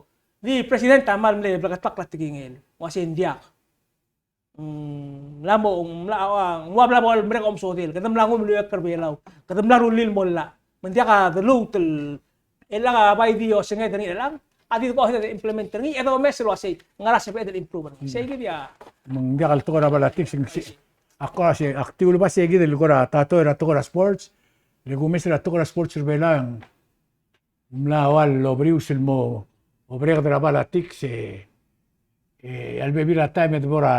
Di president a kmal mle bleketakl a tekingel. Uasei ng diak. Mm, mla mo, mla, a, ng ua bla bo el merek a omesodel, kede mla nguu el meliuekl er a Belau, kede mla rullii el mo llach, me ng diak a deluut el, e lak a bai di osenged er ngii er chelechang, a di debo el implement er ngii, e domes el uasei, ngera sebeched el improve er ngii. Sei kid a. Me ng diak el tekoi er a politics, ng se, ak kora se, ak dilu el uasei kid el kora ta tekoi er a tekoi er a sports, le kumes er a tekoi er a sports er a Belau, ng mla ua el obrius el mo obreked er a politics e, e a lebebil er a taem e debo er a,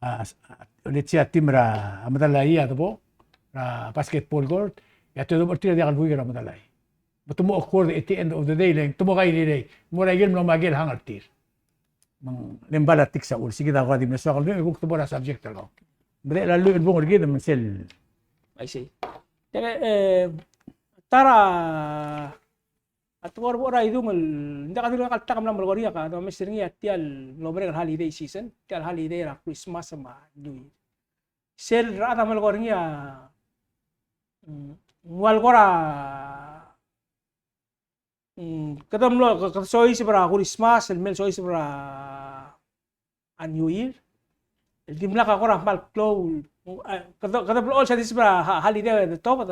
a, a, let's say a team er a medalaii a debo er a basketball court, e a te debo er tir a diak el buik er a medalaii. Me te mo awkward at the end of the day, le te mo kairerei, mo er a ikel mlo makel hang er tir. Me ng, le ng politics a uchul, sei kid a kora di mle soak el, e kuk te bo er a subject er kau. Ng di a lluich el bung er kid me sel. I see. Tia, e, ta er a, a tekoi er a bo er a idung el, ng diak a dirrek el ta el mla melekoi er ngii, ak domes er ngii a tia el mlo merek el holiday season, tia el holiday er a Christmas me a New Year. Sel rechad a melekoi er ngii a, mm, ng ua el kora, mm, kede mlo, ke-, kede soiseb er a Christmas, el mei el soiseb er a New Year. El dimlak a kora kmal klou, e, kede, kede blechoel sel di soiseb er a ha-, holiday e de tobed,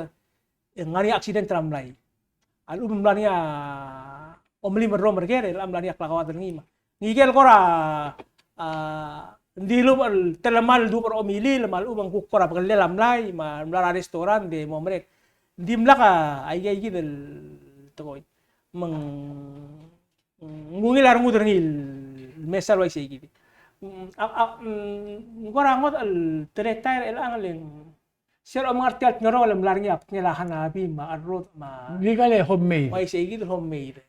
e ng ngar er ngii a accident er a mlai. A lechub e ng mla er ngii a omelim el rrom er ker, e mla er ngii a klakoad er ngii me. Ngike el kora, a, ng dilubech el telemall el dubech er a omilil, me a lechub e ng kuk kora bekellel a mlai, me a mla er a restaurant, e mo merek. Ng dimlak a, aike, aikid el tekoi. Me ng, ng ungil a rengud er ngii el mesa el uaisei kid. Mm, a, a, mm, ng kora ngodech el teletael er chelechang e le ng sel omengar tia el tngerong el mla er ngii a bkengel a hanabi me a cherrodech me a. Ng di kal homemade. Uaisei kid el homemade.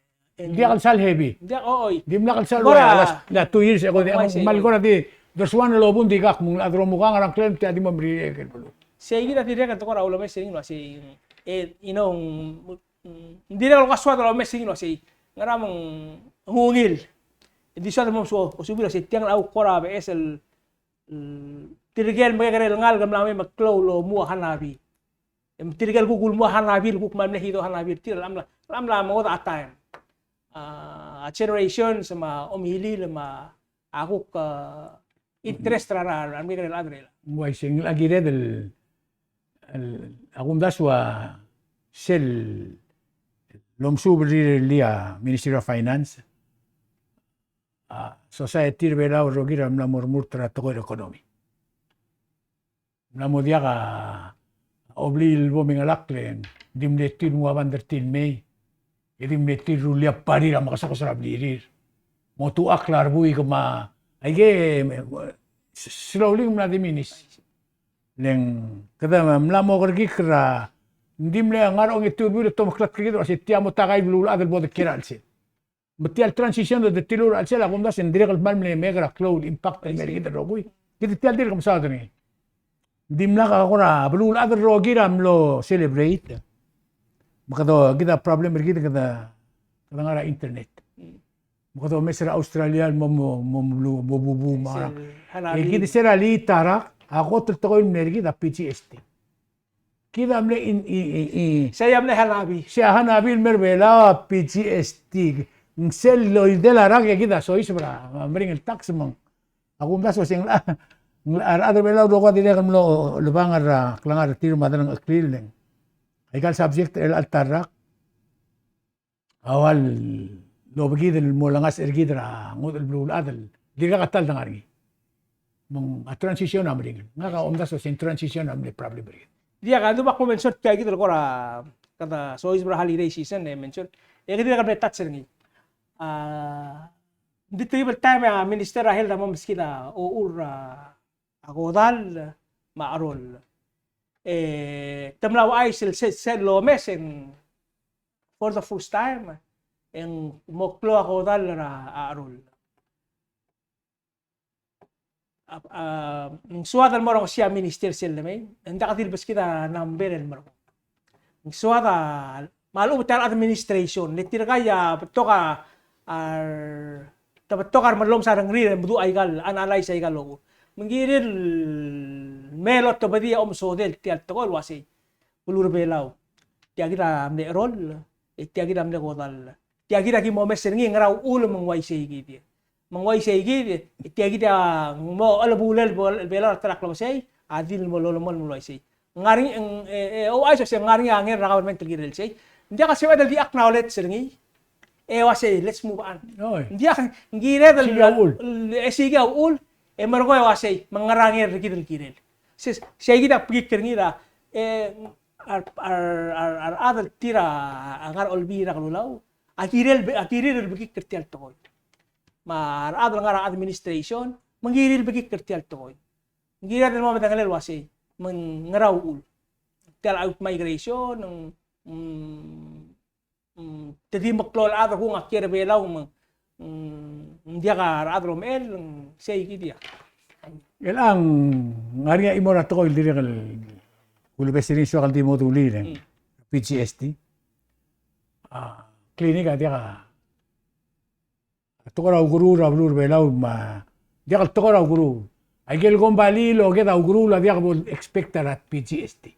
Ng diak el sal heavy. Ng diak, o, oi. Dimlak el sal. Kora, ua, last, last two years ago, uaisei, kmal kora di, there's one el obung di kak me ng locha di remukang er a ngklel me tia di mo merirek el beluu. Sei kid a dirrek el tekoi er a ulemes er ngii el uaisei, e, you know, mm, ng dirrek el kora soad el omes er ngii el uaisei, ngera me ng ungil. Ng di soad el mo osu-, osubii el uaisei, tiang a kuk kora beches el, mm, tirke el mekekerei el ngalek el mla mei me klou el omuchel a hanabi. E tirke el kuk ulemuchel a hanabi, el kuk kmal mle heat a hanabi er tir, el mla, el mla mengodech a taem. A, a generations me a omilil me a kuk, a, interest er a, er a, er a mekekerei el chad er chelechang. Ng uaisei, ng kired el, el, a kumdasu a sel lomesuub er tir el Ministry of Finance, a, society er a Belau el rokir a mla mo remurt er a tekoi er a economy. Mla mo diak a obliil el bo mengelakl e ng di mle tir el nguu a band er tir el mei, e di mle tir el rullii a barir a mekesokes er a blirir. Mo tuchakl a rebuik me a, aike, e, slowly ng mla diminish. Le ng kede mla mo kerekikl er a, ng di mle ngar er a ongetiu el buil e te omeklatk er kid el uasei tia mo ta kid el beluulechad el bo dekiei er a chelsel. Me tia el transition el de tilur a chelsel a kumdasu e ng dirrek el kmal mle mei er a klou el impact el mei er kid el rokui. Kid tia el dirk mesaod er ngii. Ng dimlak a kora beluulechad el rokir a mlo celebrate. Me kede, kid a problem er kid kede, kede ngar er a internet. Me kede omes er a Australia el mo, mo, mo, mo, mo bubu me a rak. E kid se er a lita rak, a kot el tekoi el mle er kid a P G S T. Kid a mle in, i, i, i. Sei a mle hanabi. Sei a hanabi el mer Belau a P G S T. Ng sel loidel a rak e kid a soiseb er a, a, meringel tax me ng. A kumdasu e ng, ng, a rechad er Belau el rokui a dirrek el mlo lebang er a klengar er tir me a delengcheklir el ng. Aika el subject er chelecha el ta el rak. A ua lobekid el mo olengasech er kid er a ngodech el beluulechad el dirkak a ta el dengar er ngii. Me ng a transition a meringel. Ngak a omdasu e ng transition a mle problem er kid. Diak, a ldu me ak mo mention tia kid el kora kede soiseb er a holiday season e mention. E kid el dirkak el mle touch er ngii. A, ng di tirke el taem e a Minister er a Health a mo meskid a ochur er a kodall me a cheroll. E te mla ouchais el se, sel lomes e ng for the first time, e ng mo klou a kodall er a cheroll. A, a, ng soad el mo er a ngesii a minister sel lemei, e ng diak di lebeskid a number el merekong. Ng soad a, me a lechub e tia el administration, le tirka a betok a, a, te betok a remellomes a rengrir e meduch aika el, analyze aika el ochur. Me ng kirir el mei el otobedii a omesodel tia el tekoi el uasei. Beluu er a Belau. Tia kid a mle cheroll, e tia kid a mle kodall. Tia kid a ki mo omes er ngii e ngera uchul me ng uaisei kid. Me ng uaisei kid, e tia kid a mo chelebulel bo-, Belau er a ta er a klebesei, a di mo lolemolem el uaisei. Ng ngar er ngii, e, e, ouchais el uasei ng ngar er ngii a ngii er a government el kirel sei. Ng diak a sebeched el di acknowledge er ngii. E uasei, let's move on. Oi. Ng diak, ng kired el, siik a uchul. E siik a uchul, e merekong e uasei, me ng ngar er ngii er kid el kirel. Sei, sei kid a bekikl er ngii er a, e, a re, a re, a re, a rechad el tir a ngar er a Olbiil er a Kelulau, a kirir el be-, a kirir el bekikl er tia el tekoi. Me a rechad el ngar er a administration, me ng kirir el bekikl er tia el tekoi. Ng kired el mo medengelel el uasei, me ng ngera uchul. Tia el outmigration, ng, mm, mm, te di meklou el chad el kung a kiei er a Belau me ng, mm, ng diak a rechad el omechell, mm, sei kid a. Chelechang, ng ngar er ngii a chimo er a tekoi el dirrek el kulebes er ngii el soak el di mo dulii er ngii, P G S T. A, clinic a diak a tekoi er a ukeruul er a beluu er a Belau me a diak el tekoi er a ukeruul. Aike el kombalii el oked a ukeruul a diak bo el expect er a P G S T.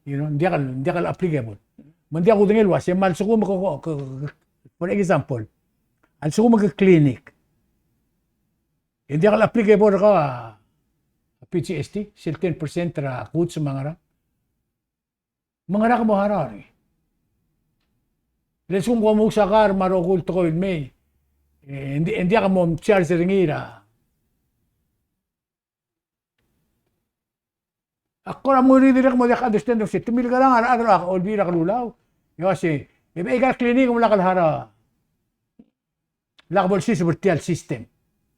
You know, ng diak el, ng diak el applicable. Me ng diak kudengei el uase, me a lsekum ke, ke, ke, for example, a lsekum ke clinic, e ng diak el applicable er kau a P G S T, sel ten percent er a goods me a ngerang. Me ngera ke mo harau er ngii? Le lsekum ke mo ousa kar me a rokui el tekoi el mei, e, ng di-, ng diak mo charge er ngii er a. Ak kora mo er ngii dirrek mo diak understand er se te milekerang a rechad er a Olbiil er a Kelulau. E uase, e bai aika el clinic me lak el harau. Lak bo lsiseb er tia el system.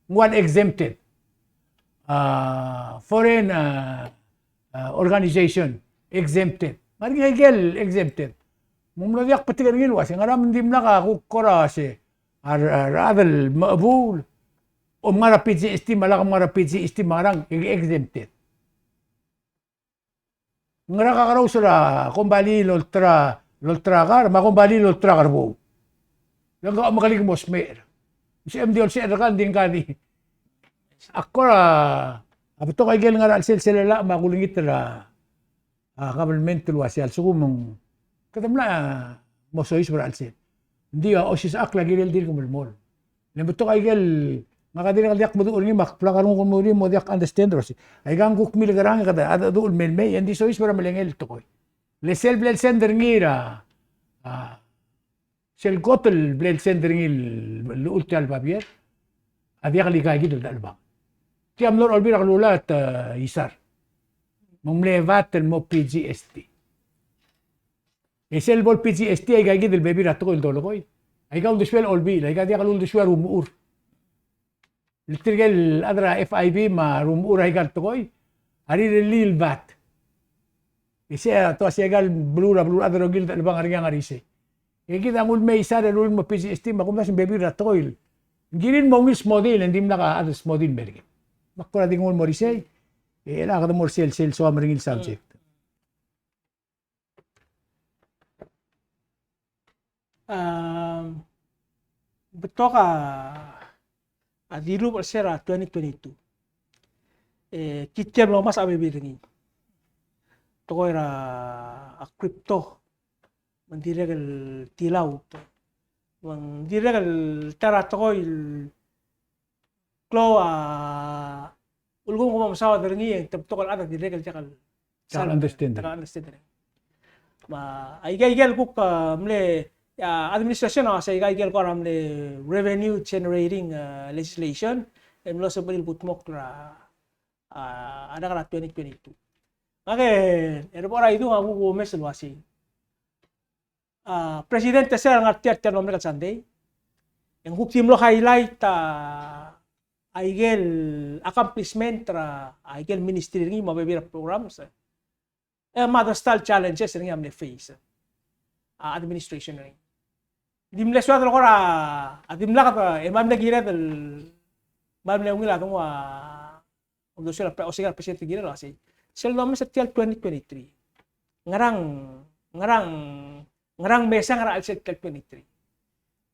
Ng ua el exempted. A, foreign, a, a, organization exempted. Ng ngar er ngii aike el exempted. Me ng mlo diak betik er ngii el uase, ngera me ng dimlak a kuk kora se, a re-, a rechad el mechebuul, om ngar er a P G S T, me a lak om ngar er a P G S T me a ngerang, e-, exempted. Ngera kakerous er a kombalii el olterau, el olterau a kar, me a kombalii el olterau a kerbou? Ng kau a mekelik mo smecher. Ng sebechem di olsecher er kau, ng di ngka di. Ak kora, a betok aike el ngar er a chelsel, sel llach me a kulengit er a, a, government el uase a lsekum ng, kede mla mo soiseb er a chelsel. Ng di a osisechakl a kirel dirk melemolem. Le ng betok aike el, ngak a dirrek el diak meduch er ngii me ak blak a renguk el mo er ngii mo diak understand er se. Aika ng kuk milekerang e kede, a decheduch el mei el mei, e ng di soiseb er a melengel el tekoi. Le sel blal send er ngii er a, a, sel kot el blal send er ngii el llechul tia el babier, a diak el ikaikid el dechelebangel. Tia mlo er a Olbiil er a Kelulau a te, a, isar. Me ng mle vat el mo P G S T. E sel bo el P G S T a ikaikid el bebil er a tekoi el dolekoi. Aika uldesuel a Olbiil, aika diak el uldesuel a Rumechur. Le tirke el chad er a F I B me a Rumechur er aika el tekoi a rirellii el vat. E sei a te uase aika el beluu er a beluu er a chad el rokir el dechelebangel er ngii a ngar er isei. E kid a nguu el mei isar e rullii el mo P G S T me a kumdasu ng bebil er a tekoi. Ng kirir el mo ungil smodii, e ng dimlak a chad el smodii el mer kid. Me ak kora di nguu el mo er isei, e chelecha kede mo er sel, sel soam er ngii el subject. A, betok a, a dilubech er se er a twenty twenty-two. E, kid tia el mlo omes a bebil er ngii. Tekoi er a, a crypto. Me ng dirrek el tilaut. Me ng dirrek el ta er a tekoi el klou a ulekum kom mesaod er ngii e ng te betok el chad a dirrek el diak el, diak el understand. Diak el understand er ngii. Me aike, aike el kuk, a, mle, a, administration a uase aike, aike el kora mle revenue generating, a, legislation el mlo sebechir el kudmokl er a, a, a rak er a twenty twenty-two. Ngak e, er a bo er a idung a kuk omes el uase a, President er sel ngar tia er tia el mlo merek el Sunday, e ng kuk di mlo highlight a, aike el accomplishment er a, aike el ministry er ngii me a bebil er a programs. E me a di ta el challenges er ngii a mle face a administration er ngii. Di mle soad el kora, a dimlak, e me a mle kired el, me a mle ungil a dengua, uldesuel a pre-, osiik a president el kirel el uasei, sel domes er tia el twenty twenty-three, ngerang, ngerang, ngerang mesang er a chelsel tia el twenty-three.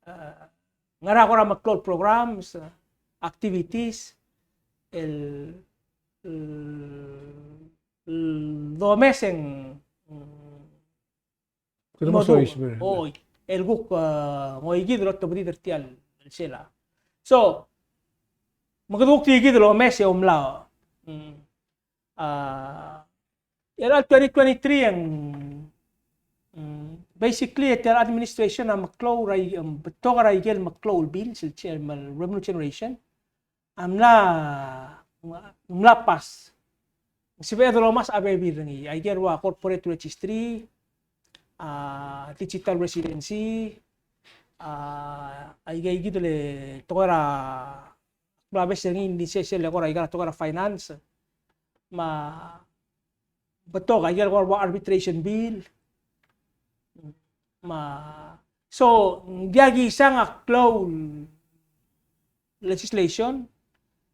A, ngera kora meklou el programs, activities, el, el, el domes e ng, mm, Kede mo soiseb er. Oi, el kuk, a, ngoikid el otobedid er tia el sel a. So, me kede kuk di kid el omes e omlaot. Mm. A, er a twenty twenty-three e ng, mm, basically, e tia el administration a meklou er a, mm, betok er a ikel meklou el bills, el, el revenue generation. A mla, mla pass. Ng sebeched el omes a bebil er ngii. Aike el ua corporate registry, a, digital residency, a, aike, aike el tekoi er a, mla bes er ngii, ng di sesei el kora aike el tekoi er a finance. Me a betok, aike el kora ua arbitration bill. Me a, so, ng diak kisang a klou el legislation,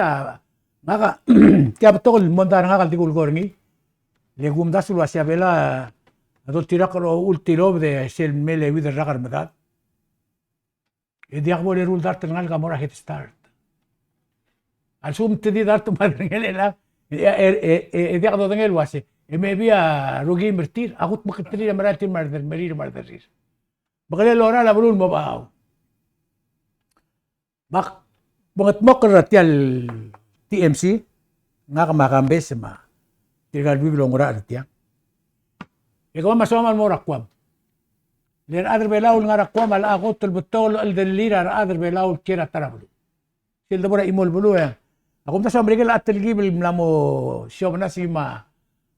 a, ngak a, tia betok el mondai er ngak el di kulekoi er ngii. Le kumdasu el uasei a Belau a doltirakl er a uchul tilobed e sel mle euid el rak er medad. E diak bo leruul dart el ngalek a mo er a Head Start. A lsekum te di dart me a derengel e, e, e, e, e diak dodengei el uasei, e maybe a rukim er tir a kutmeketerir a merael tir me a reder, merir me a rederrir. Me kele lorael a beluu el mo bechachau. Me ak bengedmokl er tia el T M C, ngak me a Kambes me tirka el buik el oungerachel er tiang. E kemam a soam el mo er a Guam. Le rechad er a Belau el ngar er a Guam a locha kot el betok el cheldellir a rechad er a Belau el kiei er a ta er a beluu. Sel debo er a chimo el beluu e, a kumdasu a Merikel a telkib el mla mo siob er ngii me a,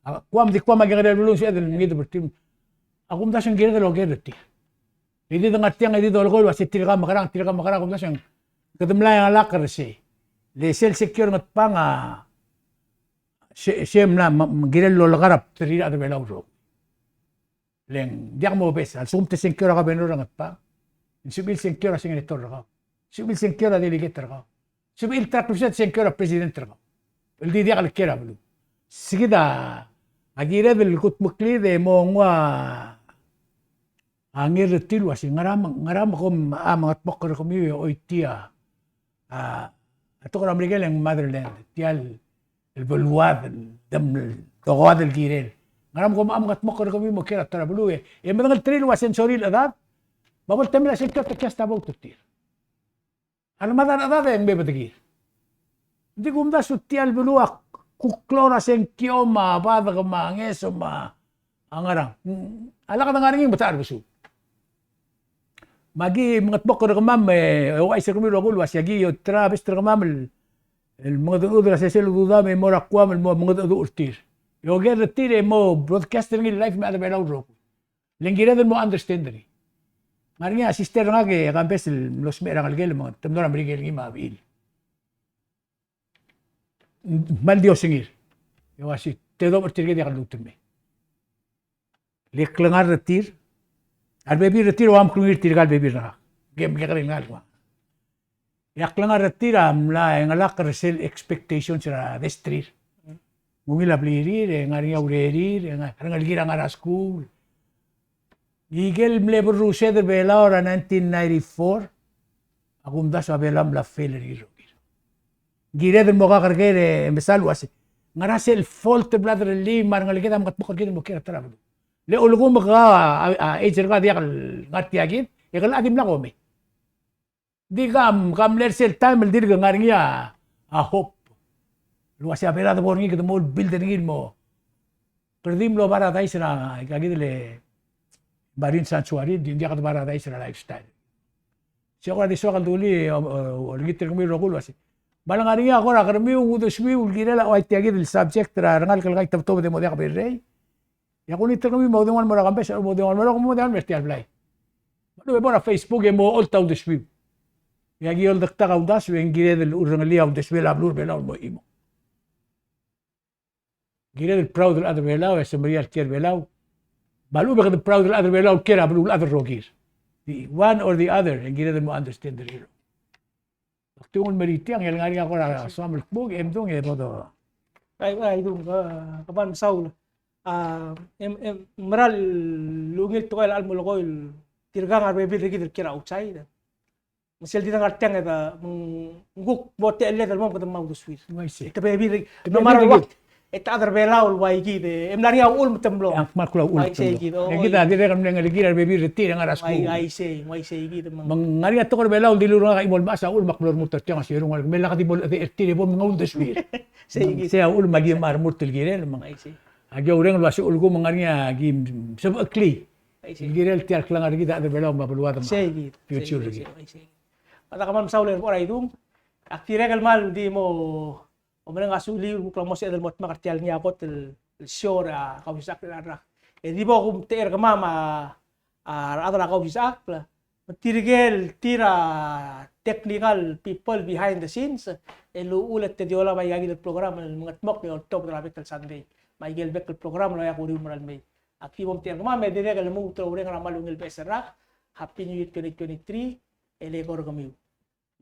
a Guam, di Guam a kekerei el beluu, sebeched el mengideb er tir. A kumdasu ng kired el oker er tir. E di dengar tiang e di dolekoi el uasei tirka mekerang, tirka mekerang, a kumdasu ng kede mla er a lak er sei. Le sel sengkio er a Ngatpang a se, se mla, me, me kirel lolekar a bdelir a rechad er a Belau el rokui. Le ng diak mobes, a lsekum te sengkio er a kabenor er a Ngatpang, Ng sebechir el sengkio er a senator er kau. Sebechir el sengkio er a delegate er kau. Sebechir el ta er a klebesei el sengkio er a president er kau. El di diak el kiei er a beluu. Sei kid a kired el kutmeklii e mo nguu a ngii er tir el uasei, ngera me, ngera me kom a mengetmokl er kemiu e choitii a, a, a tekoi er a Merikel e ng motherland, tia el, el beluad, el dem, el dokoad el kirel. Ngera me kom a mengetmokl er kemiu mo kiei er a ta er a beluu e, e medengelterir el uasei ng sorir el chedad, me a bo el temel a sengkio e te cast a vote er tir. A lemad a rechedad e ng mebedekir. Ng di kumdasu tia el beluu a kuk klou er a sengkio me a badek me a ngeso me a ngerang. A lak de ngar er ngii me te charbesul. Me aki mengetmokl er kemam e ouchais er kemiu el rokui el uasei aki oterabest er kemam el, el mengedechedechud er a sesei el ududam e mo er a Guam el mo mengedecheduch er tir. E oker er tir e mo broadcast er ngii el live me a chad er a Belau el rokui. Le ng kired el mo understand er ngii. Ngar er ngii a sister er ngak e Kambes el mlo smecher a ngelekel me te mlo er a Merikel ngii me a bechil. Kmal di osengir. E uasei, te dobech er tirke e diak lluut el mei. Le klengar er tir, a rebebil er tir a ua mklungir tirka el bebil er ngak. Ke, ke mekekerei el ngalek. E a klengar er tir a mla engelakl er sel expectations er a desterir. Ng ungil a blirir, e ngar er ngii a urerir, e ngar, rengelekir a ngar er a skuul. Ikel mle berrused er Belau er a nineteen ninety-four, a kumdasu a Belau a mla fail er ngii el rokir. Ng kired el mo kakerker e mesa el uasei, ngera sel fault el bla derellii me a rengeleked a mengetmokl er kid el mo kiei er a ta er a beluu. Le ulekum ke a, a, a age er kau a diak el ngar tia kid, e ke locha dimlak omei. Di kam, kam mle er sel taem el dirk ngar er ngii a, a hope el uasei a Belau a de bo er ngii, kede mo build er ngii el mo. Kede di mlo paradise er a, ika kid el marine sanctuary, di ng diak de paradise er a lifestyle. Sei a kora di soak el dulii, o, o, olengit er kemiu el rokui el uasei, me a lengar er ngii a kora kermiu, ng uldesuiu el kirel a ua tia kid el subject er a rengalek el kaitebetobed e mo diak berrei. E a kulengit er kemiu me a udoud el mo er a Kambes, me a udoud el mo er a, me a udoud el mo er tia el blai. Me a lechub e bo er a Facebook e mo ocholt a uldesuiu. E aki oldektak a uldasu e ng kired el urrengelii a uldesuel a beluu er a Belau el mo chimo. Ng kired el proud el chad er a Belau e semeriar el kiei er a Belau. Me a lechub e kede proud el chad er a Belau el kiei er a beluulechad el rokir. The one or the other, e ng kired el mo understand er ngii. Ak di ungil el meritii, e ng ngar er ngii a kora soam el kmo, e mdung e bo do. Ai, ai, dung, ke, ke kmal mesaul. A, em, em, mera el ungil tekoi el chelecha el melekoi el tirkang a rebebil er kid el kiei er a outside. Me sel di dengar tiang e de, me ng kuk mo techelled el mo kede mo uldesuir. Uaisei. E te bebil, no matter what. E te chad er a Belau el ua ikid, e mla er ngii a uchul me te mlo. Ng kmal klou a uchul me te mlo. Uaisei kid, o, e kid a dirrek el mle ngelekir a rebebil er tir e ngar er a skuul. Uaisei, uaisei kid, me ng. Me ng ngar er ngii a tekoi er a Belau el dilu er ngak a chimo el mechas a uchul me ak mlo remurt er tiang a sierung, me lak di bo lechedechel er tir e bo mengeuldesuir. Sei kid. Sei a uchul me aki mla remurt el kirel, me ng. Uaisei. Aki oureng el uasei ulekum me ng ngar er ngii a ki sebecheklii. Uaisei. El kirel tia el klengar er kid a chad er a Belau me a beluad me a future er kid. Sei kid, sei kid, sei kid. A da kmal mesaul er a bo er a idung. Ak dirrek el kmal di mo omereng a suliu el kuk lak mo sebeched el mo dmak er tia el ngii a kot el, el show er a Kausisechakl er a rak. E di bo kumtechei er kemam a, a rechad er a Kausisechakl, me tirke el tir a technical people behind the scenes, el uchul e te di olab aika kid el program el mengedmokl e oltobed er a bek el Sunday. Me aike el bek el program el oeak uriul me er a lemei. Ak di bo mtechei er kemam, me dirrek el lmuut el oureng er a kmal ungil beches el rak, Happy New Year twenty twenty-three, el eko er kemiu.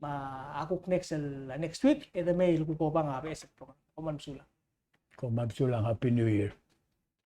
Me a kuk next el, next week, e de mei el kuk obang a beches el program. Kom kmal mesulang. Kom kmal mesulang, Happy New Year.